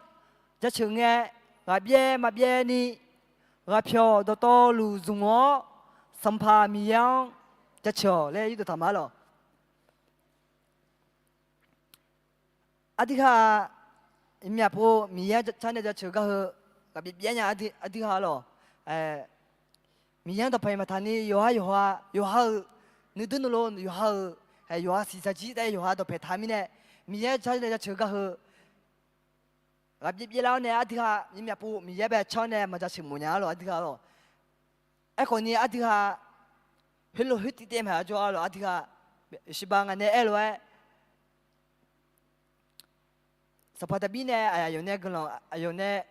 jaceuq ngae, ghaqbyaev maqbyaev ni, ghaqpyawq dawqtawvluf zmq-awr, Sanqpaq Miqyaer-anr jaceuq-awq laer yurdawq taq ma-ar lawq. Aqdui ghaq-aq, iqmyaq pov Miqyaer-anr carnae jaceuq gar heu, ghaqbyaev byaer nya aqdui ghaq-ar lawq. Miqyaer-anr dawqpae maqtaq ni yawqha yawqha, yawqha-euq nuidui nuilov yawqha-euq, yawqha siqsaqjir taef yawqha dawqpae taq mirnae, Miqyaer-anr carnae jaceuq gar heu ghaqbyaev byaerlar-awr nae aqdui ghaq iqmyaq pov Miqyaer bae canr nae maqjaceuq mawf nya-ar lawq, aqdui ghaq-ar lawq. Aerkhawf ni aqdui ghaq heulof khoertiv taef maqjawr-ar lawq, aqdui ghaq shiqbav ngaq nae aer lof-aer Sanqpaq Daqbir nae aqyawf nae guiqlanq aqyawf nae,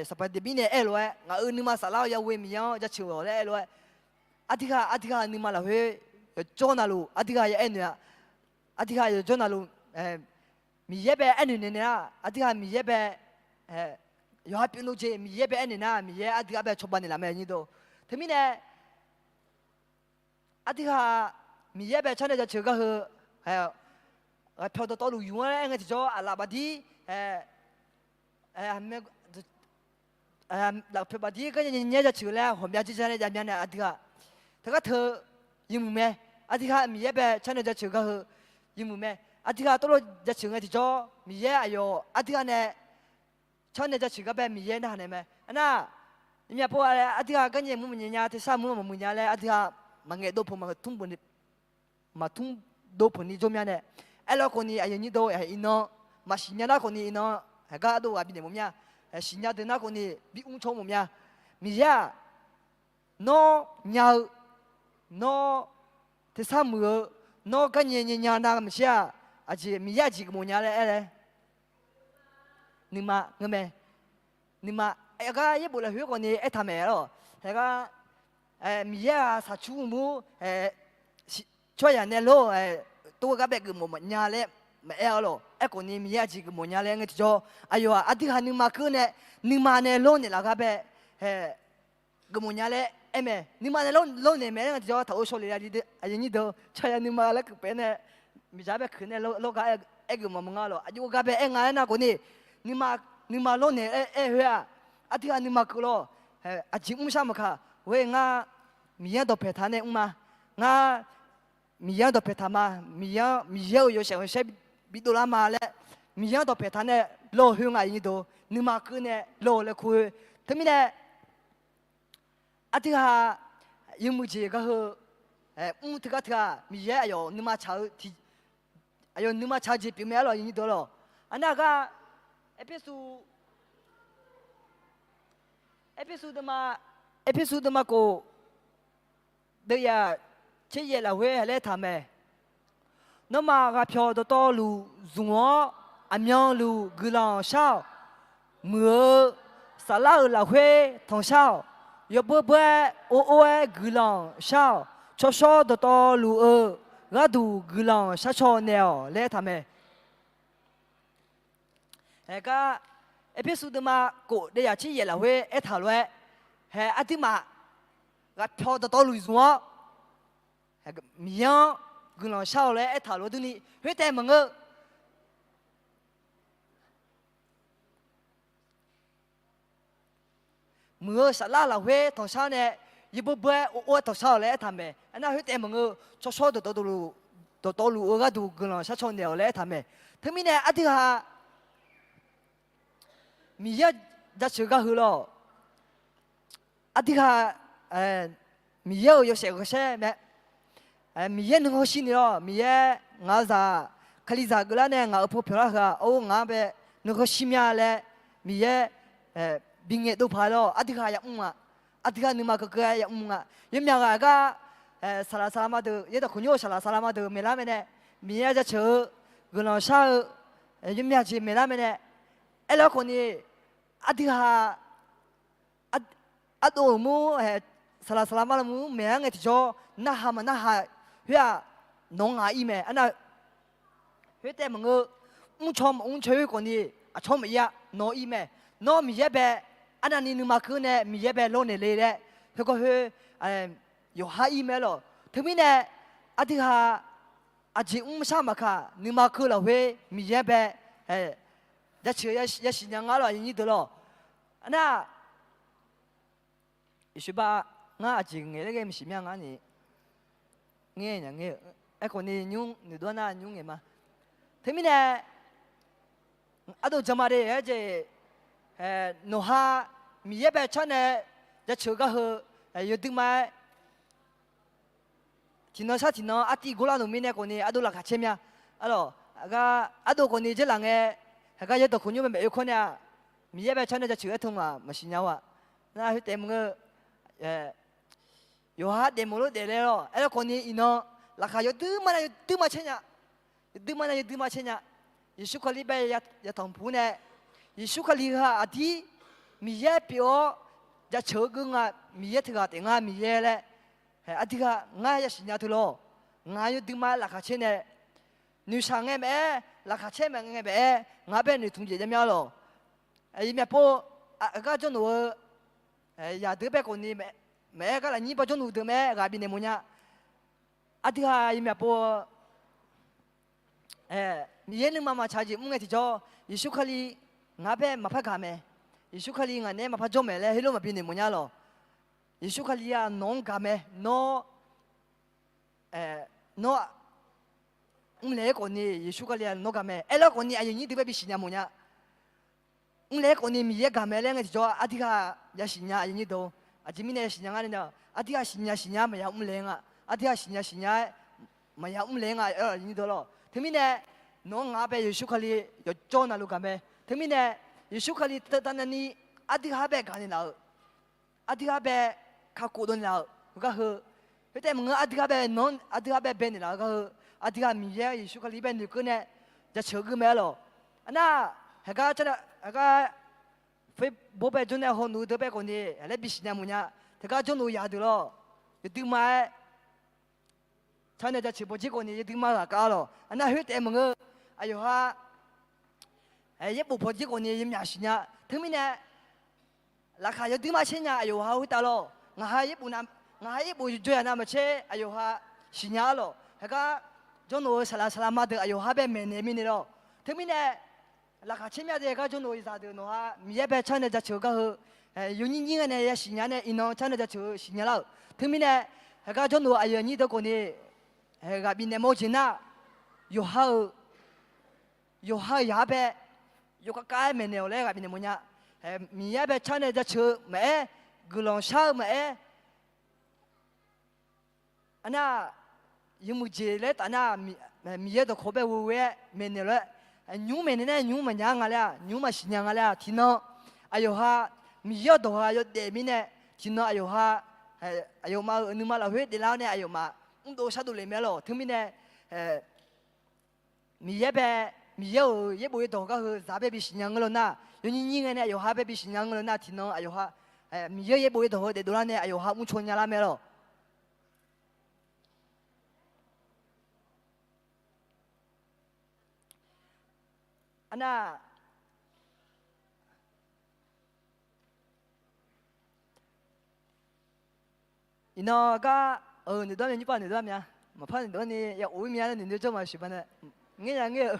Sanqpaq Daqbir nae aer lof-aer ngaq-euq nuima saflar-eu Yahweh Miqyaer-anr jaceuq-awq laer aer lof-aer, aqdui ghaq aqdui ghaq nuima lafkhoer yawqjawr navluf aqdui ghaq ya aernoeq-a. Aqdui ghaq yawqjawr navluf Miqyaer bae aernoeq naeq naeq-a, aqdui ghaq Miqyaer bae yawqha pyeufluf jeq Miqyaer bae aernaeq nar Miqyaer aqdui ghaq bae cawba naeqlaf mae, yanyir deuq. Teumirnae aqdui ghaq Miqyaer bae carnae jaceuq gar heu, ghaqpyawq dawqtawvluf yuf-anr aer ngae tiqjawr aqlaf baqdir, lafpyawq baqdir garnya nyaer jaceuq laer ghawqmya jir jar nae javmya nae aqdui ghaq teugar teu yawmuiq mae. Aqdui ghaq Miqyaer bae carnae jaceuq gar heu yawmuiq mae. Aqdui ghaq tawvlov jaceuq ngae tiqjawr Miqyaer aqyawf aqdui ghaq nae carnae jaceuq gar bae Miqyaer narhaq naeq mae. Arnar, iqmyaq pov aqdui ghaq garnya mur maqnyae nya, tersar mur maqmuiq nya laer aqdui ghaq maqngaeq dov peuq maqtmr maqtmr dov peuq ni jawr mya nae. Aerlawr khawf ni aqyuif aqnyir deuq-or, iqnan maqsiq nya nar khawf ni iqnan heugar ardov ghaq bifnaeq mawf mya. Siqnya deuq nar khawf ni bi mr caw mawf mya. Miqyaer-aq, nawr nya-eu, nawr tersar muiq-eu, nawr garnya nyae nya nar maqshir-aq, aqjeq Miqyaer aqjeq geufmawf nya laer aer laer nuima ngeur mae. Nuima, aqgar yaerbof lafkhoer khawf ni aertaq mae-ar lawq. Haegar Miqyaer-aq saqcur mur tsawrhaq nae lor, tov-aer gar bae geufmawf mawf nya laer maqaer-ar lawq. Aerkhawf ni Miqyaer aqjeq geufmawf nya laer ngae tiqjawr, aqyawf-aq aqdui ghaq nuima keuv nae, nuima nae lawrnaeq laf gar bae geufmawf nya laer aer mae. Nuima nae lawrnaeq mae laer ngae tiqjawr taq-eu shawr le aqyuif aqnyir deuq, tsawrhaq nuima laer keuv paef nae miqdzaq bae keuv nae lawr gar aer geufmawf mawf nga lawq. Aqjox-aer gar bae aer nga aernar khawf ni, nuima lawrnaeq aer khoer-aq, aqdui ghaq nuima keuv lawr. Aqjeq mrshar maqkaq, ghoe ngar Miqyaer-anr dawqpaeq taq nae mr ma. Ngar Miqyaer-anr dawqpaeq taq ma. Miqyaer-anr, Miqyaer-euq yawshaef ghanqsaer bidov lar ma laer, Miqyaer-anr dawqpaeq taq nae lawr khoer nga, aqyuif aqnyir deuq, nuima keuv nae lawr laer kur-eu. Teumirnae aqdui ghaq yawmuiq jeq gar heu mr teugar teu-aq, Miqyaer aqyawf nuima tsaq-eu, aqyawf nuima tsaq-eu jeq pyeuf mae-ar lawq, aqyuif aqnyir deuq lawq. Aqnar gar Erpersu, Erpersu deuvma, Erpersu deuvma khof, deuvyaq tser yaef lafkhoer halaer taq mae. Nawmaf ghaqpyawq dawqtawvluf zmq-awr, aqmyanluf guiqlanq shar-awq. Muiq-eu saflar-euq lafkhoer tanqshar-awq. yawbeur beur-aer or or-aer guiqlanq shar-awq. Tsawrshawr dawqtawvluf-eu gharduq guiqlanq sharcaw naeq-awq laer aertaq mae. Haegar Erpersu deuvma kof daeyaq tser yaef lafkhoer aertaq lof-aer, hae aqduimaf ghaqpyaw dawqtawvluf zmq-awr, Miqyaer-anr guiqlanq shar-awq laer aertaq lof-aer durni khoertaef maqngeur. Muiq-eu saflar lafkhoer tanqshar nae, yawbeur beur-aer or or-aer tanqshar-awq laer aertaq mae. Aernar khoertaef maqngeur, tsawrshawr dawqtawvluf, dawqtawvluf-eu gharduq guiqlanq sharcaw naeq-awq laer aertaq mae. Teumirnae aqdui-aq, Miqyaer-anr jaceuq gar heu lawr. Aqdui-aq, Miqyaer-euq yawshaef ghae saer mae. Miqyaer nuikhanr shirni lawr. Miqyaer ngaq-eu zaq, Kalizaq geuflar nae ngaq-euq pov pyawqlar heu-aq, or ngaq-anr bae nuikhanr shir mya laer Miqyaer bingaeq dov paq lawr. Aqdui-aq yamr-a, aqdui-aq nuima keuvkeuv-aer yamr-a. Yawmyaq ghaq gar, saqlaq saqlaq ma deuq, yaerdawq kawqnymr-eu saqlaq saqlaq ma deuq maeqlar mae nae, Miqyaer jaceuq-eu, guiqlanq shar-eu, yawmyaq jeq maeqlar mae nae, aerlar khawfni, aqdui-aq, ardov-euq mur, saqlaq saqlaq ma lawr mur maeq-aer ngae tiqjawr, narhaq maqnarhaq khoer-aq, nawq-anr ngaq ir mae. Arnav khoertaef maqngeur, mrcaw maqmr caw khoer khawfni, aqcawq maqir-a, nawq ir mae. Nawr Miqyaer bae, arnavni nuima keuv nae Miqyaer bae lawrnaeq le laer, khoergar khoer, yawqha ir mae lawq. Teumirnae, aqdui-aq, aqjeq mrshar maqkaq nuima keuv lafkhoer Miqyaer bae jaceuq yasiq nya nga lawq, aqyuif aqnyir deuq lawr. Arnav, Yeqsur ba, ngar aqjeq ngaeq laer ghae maqsiq mya ngar ni. Ngae nya ngae-eu. Aerkhawfni nymr noeqdov nar nymr ngaeq ma. Teumirnae, ardov janma de-aer jeq, nawqha Miqyaer bae car nae jaceuq gar heu, yawduima-aer tiqnan shar tiqnan artiv gorlar noeq mirnae khawfni ardov laqkhaq caer mya. Arlawq, aqgar ardov khawfni dzeurlaf ngae, haqgar yaerdawq kawqnymr bae maeq oe kawr nae-aq, Miqyaer bae car nae jaceuq-aer teu ngaq maqsiq nya-a. Nar khoertaef maqngeur, yawqha daefmawf lof daefle lawr. Aerlar khawfni iqnan, laqkhaq yawduima nae yawduima caer nya. Yawduima nae yawduima caer nya. Yeqsur Kali bae yatanq puq nae, Yeqsur Kali heu-aq aqdir Miqyaer pyeuf-awr jaceuq-eu geur nga, Miqyaer teughaq taef nga Miqyaer laer, aqdui-aq ngar yasiq nya teu lawr. Ngaq yawduima laqkhaq caer nae, noeqshaq ngae maqaer, laqkhaq caer maqngae maqaer, ngaq bae noeqtmq jeq jav mya lawq. Aqyuif myavpov, aqgar jawrluf-eu zaqdeuq bae khawfni maqaer, gar lafnyir ba jawrluf deuq maqaer ghaq bifnaeq mawf nya. Aqdui-aq aqyuif myavpov, Miqyaer nuima maqtsaq jeq mr ngae tiqjawr, Yeqsur Kali ngaq-anr bae maqpar gaq mae. Yeqsur Kali ngaq naeq-aer maqpar jawr mae laer heulof maqbi noeqmawf nya lawq. Yeqsur Kali-aq nawq-anr gaq mae. Nawr, nawr mrlaeq-aer khawfni Yeqsur Kali-aq nawr gaq mae. Aerlar khawfni aqyuif aqnyir deuq bae bisiq nya mawf nya. Mrlaeq-aer khawfni Miqyaer gaq mae laer ngae tiqjawr aqdui-aq yasiq nya, aqyuif aqnyir deuq. Aqjeq mirnae yasiq nya ngar nae, aqdui-aq siqnya siqnya-aer maqya mrlaeq nga. Aqdui-aq siqnya siqnya-aer maqya mrlaeq nga, aqyuif aqnyir deuq lawq. Teumirnae, nawq-anr ngaq-anr bae Yeqsur Kali yawjawr navluf gaq mae. Teumirnae, Yeqsur Kali teutanavni aqdui-aq bae gaq naeqlaf-euq aqdui-aq bae kakhof dovnaeq laf-euq gar heu, khoertaef maqngeur aqdui-aq bae nawq-anr aqdui-aq bae baenaeq laf-eu gar heu, aqdui-aq Miqyaer Yeqsur Kali bae noeqkeuv nae jaceuq-eu geur mae-aer lawq. Arnar, haqgar car nae, haqgar Facebook bae jawr nae hawluf-eu deuq bae khawfni laer bisiq nya mawf nya. Teugar jawrluf-eu zaqdeuq lawr, yawduima-aer car nae jaceuq bawjir khawfni yawduima ghaq kav-a lawq. Arnar khoertaef maqngeur, aqyawf-aq yaerbof bawjir khawfni yawmyaq siqnya. Teumirnae, laqkhaq yawduima caer nya aqyawf-aq khoertav lawr. Ngaq ha yaerbof na, ngaq ha yaerbof jawr ya navmaqtser aqyawf-aq siqnya-a lawq. Haqgar jawrluf-eu saqlaq saqlaq ma deuq aqyawf-aq bae maeqnaeq mirnae lawr. Teumirnae, laqkhaq caer mya de haqgar jawrluf-eu zaqdeuq nawq-aq Miqyaer bae car nae jaceuq-eu gar heu, yawnyir nyir ngae nae yasiq nya nae iqnan car nae jaceuq-eu siqnya lar-euq. Teumirnae, haqgar jawrluf-eu aqyuif aqnyir deuq khawfni ghaq bifnaeq mawf-eu jeq nar, yawqha-euq yawqha-euq yaq-anr bae yawkavkav-aer maeqnaeq-awq laer ghaq bifnaeq mawf nya. Miqyaer bae car nae jaceuq-eu maqaer, guiqlanq shar-eu maqaer, arnar, yawmuiq jeq laer taf nar, Miqyaer dawqkawq bae ghoe-aer maeqnaeq lof-aer, nymr maeqnaeq nae nymr maqnya nga laer-aq, nymr maqsiq nya nga laer-aq, tiqnan aqyawf-aq Miqyaer-euq dawq-aq yawdaef mirnae, tiqnan aqyawf-aq aqyawfmaf-euq nuima lafkhoer daeflar-awr nae aqyawfmaf mrdov shardov lef mae-aer lawq. Teumirnae, Miqyaer bae, Miqyaer-euq yaerbof yawdawq gar heu zaq bae bisiq nya ngeur lawr nar, yawnyir nyir ngae nae aqyawf-aq bae bisiq nya ngeur lawr nar, tiqnan aqyawf-aq Miqyaer yaerbof yaerdawq heu daefdov lar nae aqyawf ha mrcaw nya lar mae lawq. Arnar, iqnan gar, noeqdawr mya, nymrpav noeqdawr mya, maqpar noeqdawr ni ya of-ir mya laer noeqnoeq jawr maqsiq ba nae, ngaer ya ngaer-eu.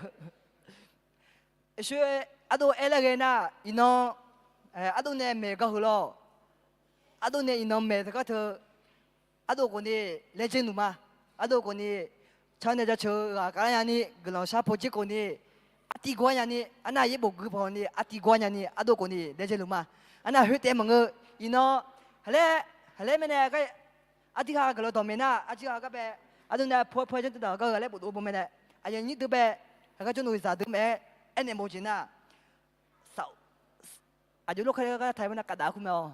Eqshoe ardov aer laer ghae nar, iqnan ardov nae maeq gar heu lawr. Ardov nae iqnan maeq teugar teu, ardov khawfni laejae luf ma. Ardov khawfni tsawrnae jaceuq-eu ghaq kavlar nyani, guiqlanq shar pawdzer khawfni artiv gawr-ar nyani, arnar yaerbof gui pawqni artiv gawr-ar nyani, ardov khawfni laejae luf ma. Arnar khoertaef maqngeur, iqnan haqlaer, haqlaer mirnae gar, ardirghaq guiqlanq dawqmaeq nar, ardirghaq gar bae, ardov nae paw paw janr deuq daq gar-eu ghaqlaer bofdov bawmae nae, aqyuif aqnyir deuq bae, heugar jawrluf zaqdeuq mae, aernaeq mawf jeq nar, aqjox lorkar gar taq-ir nar kavdaf kur mae-awq.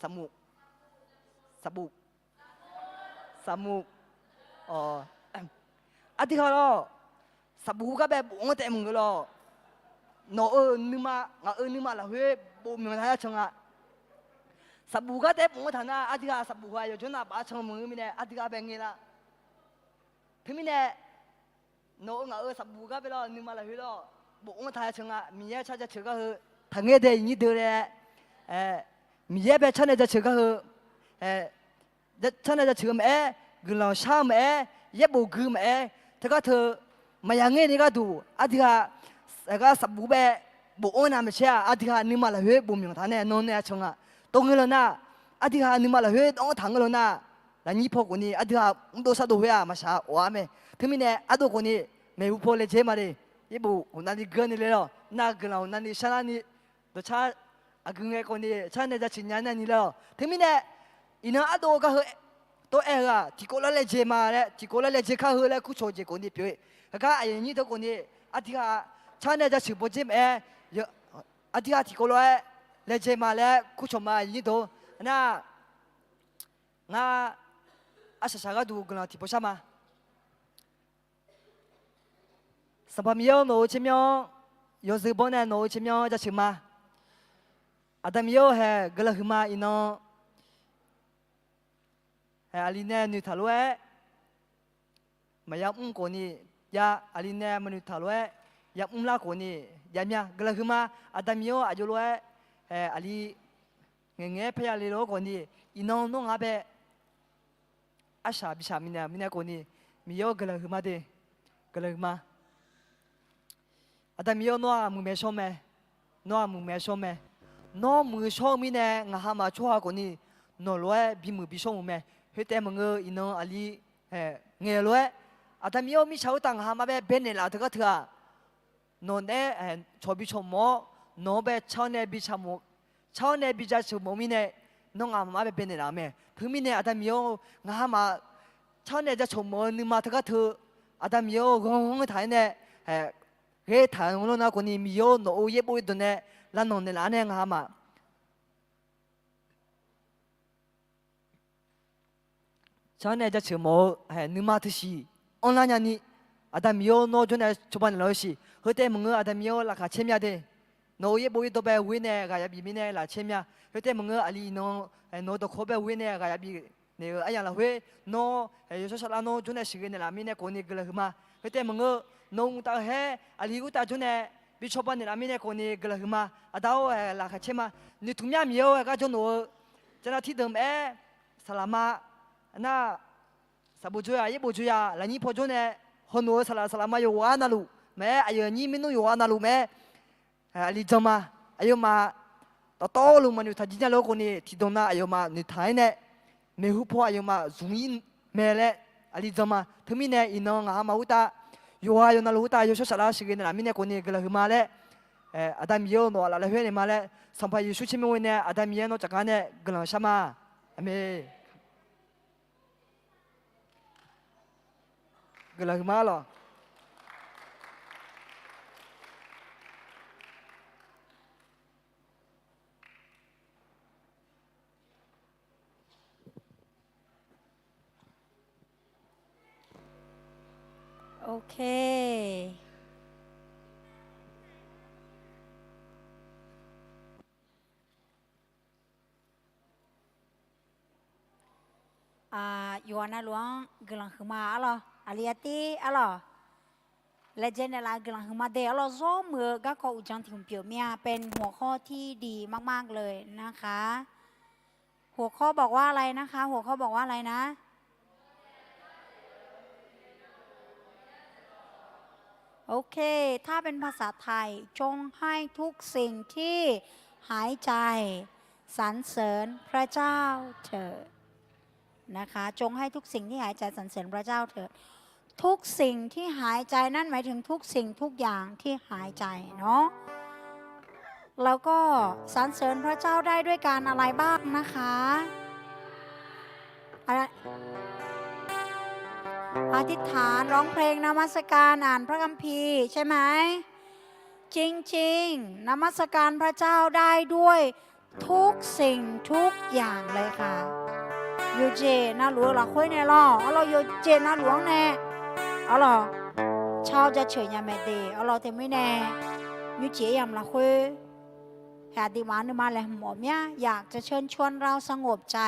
Saqmuq, saqbuq, saqmuq. Ardirghaq lawr, saqbuq gar bae bof-anr taef maqngeur lawr. Nawq-euq nuima, ngaq-euq nuima lafkhoer bof myanq taq-aer can nga. Saqbuq gar taef bof-anr taq nar, ardirghaq saqbuq heu aqyawf jawr nar baf-aer can maqngeur mirnae, ardirghaq bae ngae lar. Teumirnae, nawq-euq ngaq-euq saqbuq gar bae lawr, nuima lafkhoer lawr, bof-anr taq-aer can nga. Miqyaer tsawrnae jaceuq gar heu taqngaer dae iqnyir deuq laer, Miqyaer bae tsawrnae jaceuq gar heu, tsawrnae jaceuq-eu maqaer, guiqlanq shar-eu maqaer, yaerbof gui maqaer, teugar teu maqya ngaer ni gharduq ardirghaq, aqgar saqbuq bae bof-anr nar maeqtser-aq, ardirghaq nuima lafkhoer bof myanq taq nae nawr nae-a can nga. Tov ngeur law nar, ardirghaq nuima lafkhoer dawv-anr taq ngeur law nar, lafnyir paw khawfni ardirghaq mrdov shardov khoer-aq maqshaq of-ar mae. Teumirnae ardov khawfni maeqhu paw laejae ma le. Yaerbof hawq navni geur ni le lawr, nar guiqlanq hawq navni sharlar ni, dawqcar aqgeu ngae khawfni tsawrnae jaceuq nya nar ni le lawr. Teumirnae iqnan ardov-eu gar heu tov-aer heu-aq, tiqkawv lar laejae ma laer, tiqkawv lar laejae kar heu laer kurcawq jeq khawfni pyeuf-eu. Heugar aqyuif aqnyir deuq khawfni ardirghaq tsawrnae jaceuq bawdzer maqaer, ardirghaq tiqkawv lof-aer laejae ma laer kurcawq ma aqyuif aqnyir deuq. Nar, ngar arsaq saq gharduq guiqlanq tiqpov shar ma. Sanqpaq Miqyaer-or, nawq-euq tsermyanr-anr yawzeu bawr nae nawq-euq tsermyanr-anr jaceuq ma. Aqda Miqyaer-or, haeq guiqlanq huiqma. Iqnan haeq aqli nae noeqtaq lof-aer maqya mr khawfni jav, aqli nae maqnoeqtaq lof-aer ya mr lar khawfni jav mya. Guiqlanq huiqma. Aqda Miqyaer-or, aqjox lof-aer haeq aqli ngaeqngaeq-aer parya le lof-aer khawfni, iqnan nawr ngaq-anr bae arsaq bishaq minaeq-euq mirnae khawfni, Miqyaer-or, guiqlanq huiqma de. Guiqlanq huiqma. Aqda Miqyaer-or, nawr-aq muiqmaeq shawr mae. Nawr-aq muiqmaeq shawr mae. Nawr muiq shawr-eu mirnae ngaq hamaf tsawrhaq khawfni nawq lof-aer bimuiq bishawr muiq mae. Khoertaef maqngeur, iqnan aqli ngaeq lof-aer, Aqda Miqyaer-or, mirtsaq khoertav ngaq hamaf bae baenaeq laf teugar teu-aq, nawq naeq-aer cawq bi cawq mawf-awr, nawq-anr bae tsawrnae bi tsaq mawf, tsawrnae bi jaceuq mawf-eu mirnae, nawr ngaq hamaf bae baenaeq laf-euq mae. Teumirnae Aqda Miqyaer-or, ngaq hamaf tsawrnae jaceuq mawf-eu nuima teugar teu, Aqda Miqyaer-or, ghanr ghanr taq-aer nae ghae taq-euq lawr nar khawfni, Miqyaer-or, nawq-euq yaerbof yaerdawq nae lavlanq naeqlaf-awr nae ngaq hamaf tsawrnae jaceuq mawf-eu nuima teu siq anrlar nyani, Aqda Miqyaer-or, nawr jawrnae cawba naeqlaf-eu siq. Khoertaef maqngeur, Aqda Miqyaer-or, laqkhaq caer mya de. Nawq-euq yaerbof yaerdawq bae ghoer nae ghaq yabi mirnae laf caer mya. Khoertaef maqngeur, aqli iqnan nawq-eu dawqkawq bae ghoer nae ghaq yabi naeq-euq aryamq lafkhoer, nawr yawshawr saflar nawr jawrnae sheuqghae naeqlaf mirnae khawfni guiqlanq huiqma. Khoertaef maqngeur, nawq-euq mqtav-euq haer aqli khoertav jawrnae bi cawba naeqlaf mirnae khawfni guiqlanq huiqma. Aqda-or, laqkhaq caer ma. Noeqtmq myar Miqyaer-or, haeq gar jawrluf-eu janav tirdeuq maqaer, saqlaqma nar, saqbof jawr-a, yaerbof jawr-a, lafnyir paw jawrnae hawluf-eu saqlaq saqlaqma yawqghaq navluf maqaer, aqyuif aqnyir maernmr yawqghaq navluf maqaer, aqli jan ma. Aqyawfmaf dawqtawvluf maqnoeqtaq jir nya lof-aer khawfni, tiqdawq nav aqyawfmaf noeqtaq-aer nae, maeqhu paw aqyawfmaf zmq-ir mae laer aqli jan ma. Teumirnae iqnan ngaq hamaf khoertav, yawqghaq yawqnavluf khoertav yawshawr saflar sheuqghae naeqlaf mirnae khawfni guiqlanq huiqma laer, Aqda Miqyaer-or, nawq aqlaf lafkhoer naeq ma laer, Sanqpaq Yeqsur tsawrmyanr ghoe-awr nae Aqda Miqyaer nawr tsafkar nae guiqlanq shar ma. Aqmeq. Guiqlanq huiqma lawq. Okay. Yawqghaq navluf-anr guiqlanq huiqma arlawr, aqli artiv arlawr, laejae naeqlaf-eu guiqlanq huiqma de arlawr, zawr muiq-eu garkawv uqdzan tiq hmq pyeuf mir-a,เป็นหัวข้อที่ดีมากๆเลยนะคะ หัวข้อบอกว่าอะไรนะคะ หัวข้อบอกว่าอะไรนะ โอเค ถ้าเป็นภาษาไทย จงให้ทุกสิ่งที่หายใจสรรเสริญพระเจ้าเถิด นะคะ จงให้ทุกสิ่งที่หายใจสรรเสริญพระเจ้าเถิด ทุกสิ่งที่หายใจนั่นหมายถึงทุกสิ่งทุกอย่างที่หายใจเนาะ เราก็สรรเสริญพระเจ้าได้ด้วยการอะไรบ้างนะคะ อะไร อธิษฐาน ร้องเพลงนมัสการ อ่านพระคัมภีร์ ใช่ไหม จริงๆ นมัสการพระเจ้าได้ด้วยทุกสิ่งทุกอย่างเลยค่ะ Yawqjeq navluf-eu lafkhoer nae lawr, arlawr, yawqjeq navluf-anr nae arlawr, car-awr jaceuq nya mae de arlawr. Teumirnae nymrcif-aer yamq lafkhoer hae aqduimaf nuima laeqhmq mawf mir-a, อยากจะเชิญชวนเราสงบใจ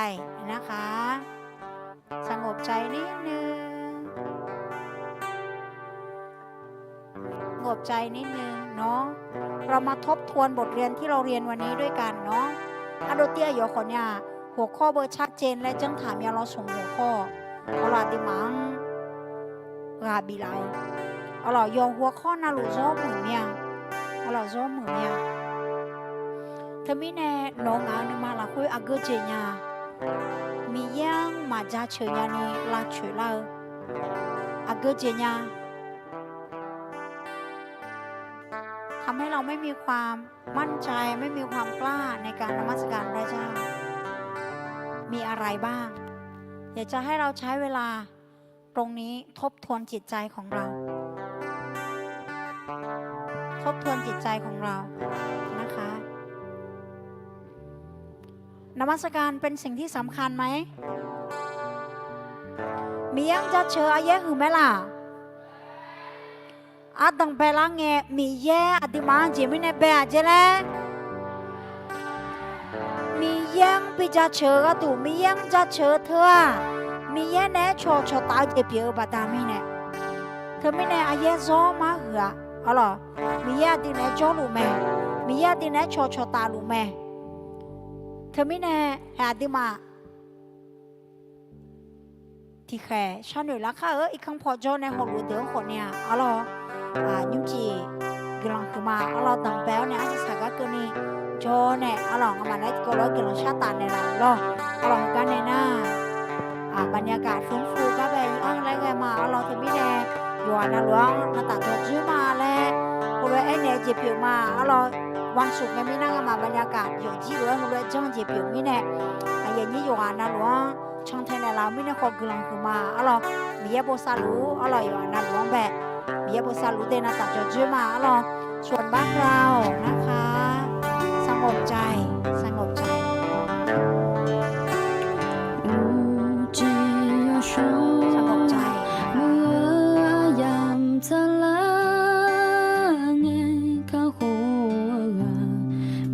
นะคะ สงบใจนิดนึง สงบใจนิดนึงเนาะ เรามาทบทวนบทเรียนที่เราเรียนวันนี้ด้วยกันเนาะ Ardov tiv-aer yawf khawf nya, หัวข้อ beu ชัดเจน และ janrtaq myav lawr smq หัวข้อ arlawr, aqduimaf-anr ghaq biflaf-eu arlawr, yawq หัวข้อ navluf zawr muiq mir-a, arlawr, zawr muiq mir-a. Teumirnae nawq-eu ngaq-eu nuima lafkhoer aqgeu jeq nya, Miqyaer-anr maq jaceuq nyani lavcoeq lar-eu aqgeu jeq nya ทำให้เราไม่มีความมั่นใจ ไม่มีความกล้าในการนมัสการพระเจ้า มีอะไรบ้าง อยากจะให้เราใช้เวลาตรงนี้ทบทวนจิตใจของเรา ทบทวนจิตใจของเรานะคะ นมัสการเป็นสิ่งที่สำคัญไหม Miqyaer-anr jaceuq-eu aryaer huiq mae laq? Ardanq baelar ngae, Miqyaer aqduimaf-anr jeq mirnae bae-aq jeq laer, Miqyaer-anr bi jaceuq-eu gharduq, Miqyaer-anr jaceuq-eu teu-aq, Miqyaer naeq-aer cawq cawqtaf-eu jeq pyeuf-eu baqda mirnae. Teumirnae aryaer zawr mar huiq-a arlawr, Miqyaer aqdui naeq-aer jawrluf mae, Miqyaer aqdui naeq-aer cawq cawqtaf luf mae. Teumirnae hae aqduimaf tiqkhaeq sharnoeq lar kar-eu irkanr paw jawr nae hawluf-eu deuq-anr khawf nae-aq arlawr, nymrcif guiqlanq huiqma arlawr, danqbae-awr nae arsiq saqgar keuvni jawr nae arlawr, ngamaf naeq-aer tiqkawv lof-aer guiqlanq shar taf naeqlaf lawr. Arlawr, heugar nae nar, baqnyagaq fmrfu gar bae ir-anr laer ghae ma arlawr. Teumirnae yawqghaq navluf-anr navtaf dawqdzoer ma laer heulof-aer aernaeq-eu jeq pyeuf ma arlawr. วันศุกร์ ngae mirnae ngamaf baqnyagaq yawqjir lof-aer heulof-aer janr jeq pyeuf mirnae, aqyuif aqnyir yawqghaq navluf-anr cantae naeqlaf-eu mirnae khawf guiqlanq huiqma arlawr. Miqyaer bosav luf-ur arlawr, yawqghaq navluf-anr bae Miqyaer bosav luf-ur de navtaf dawqdzoer ma arlawr. ส่วนบ้านเรานะคะ สงบใจ สงบใจ สงบใจ Muiq-eu aryamq tsaqlar ngae, kakhof-eu ghaq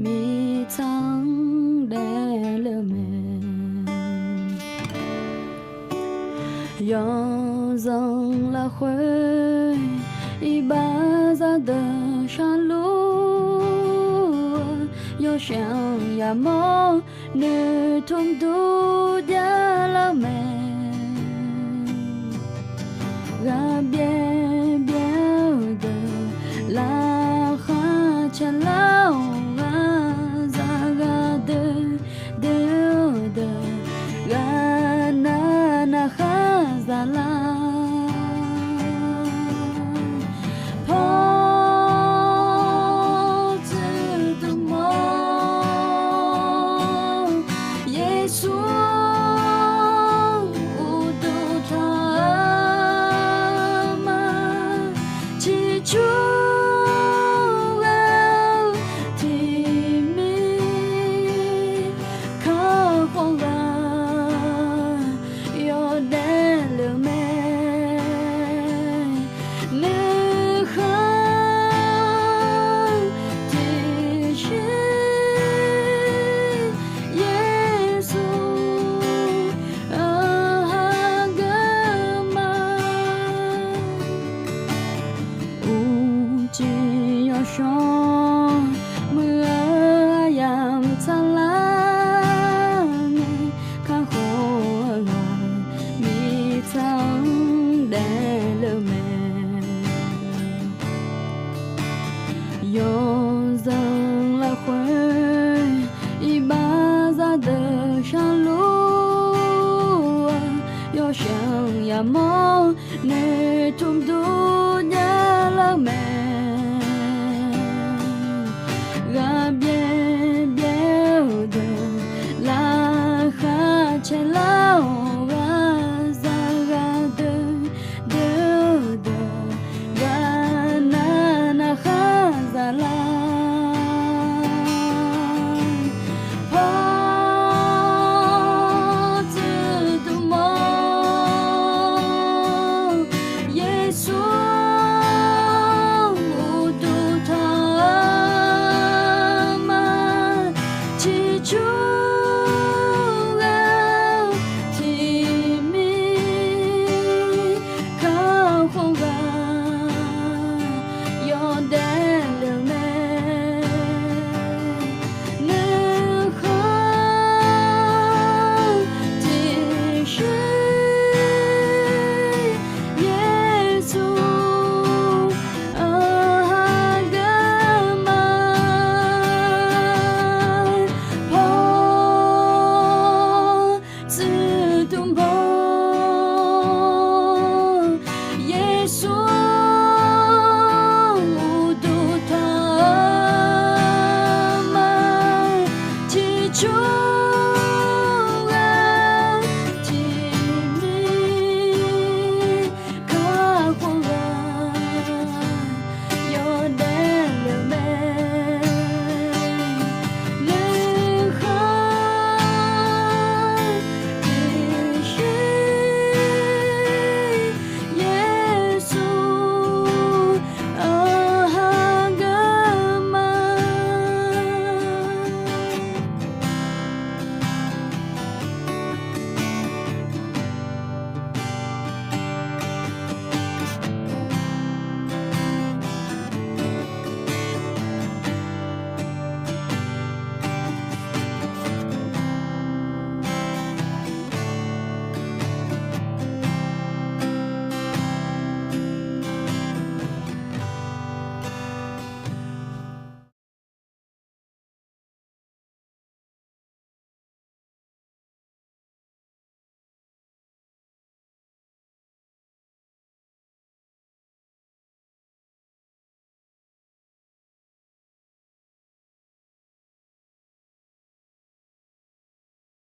mirtsaq-anr daefle-eu mae. Yawqzanq lafkhoer iqbax zaqdeuq sharluf-eu, yawshaef-anr yamawr noeqtmq dur javlar-eu mae. Ghaq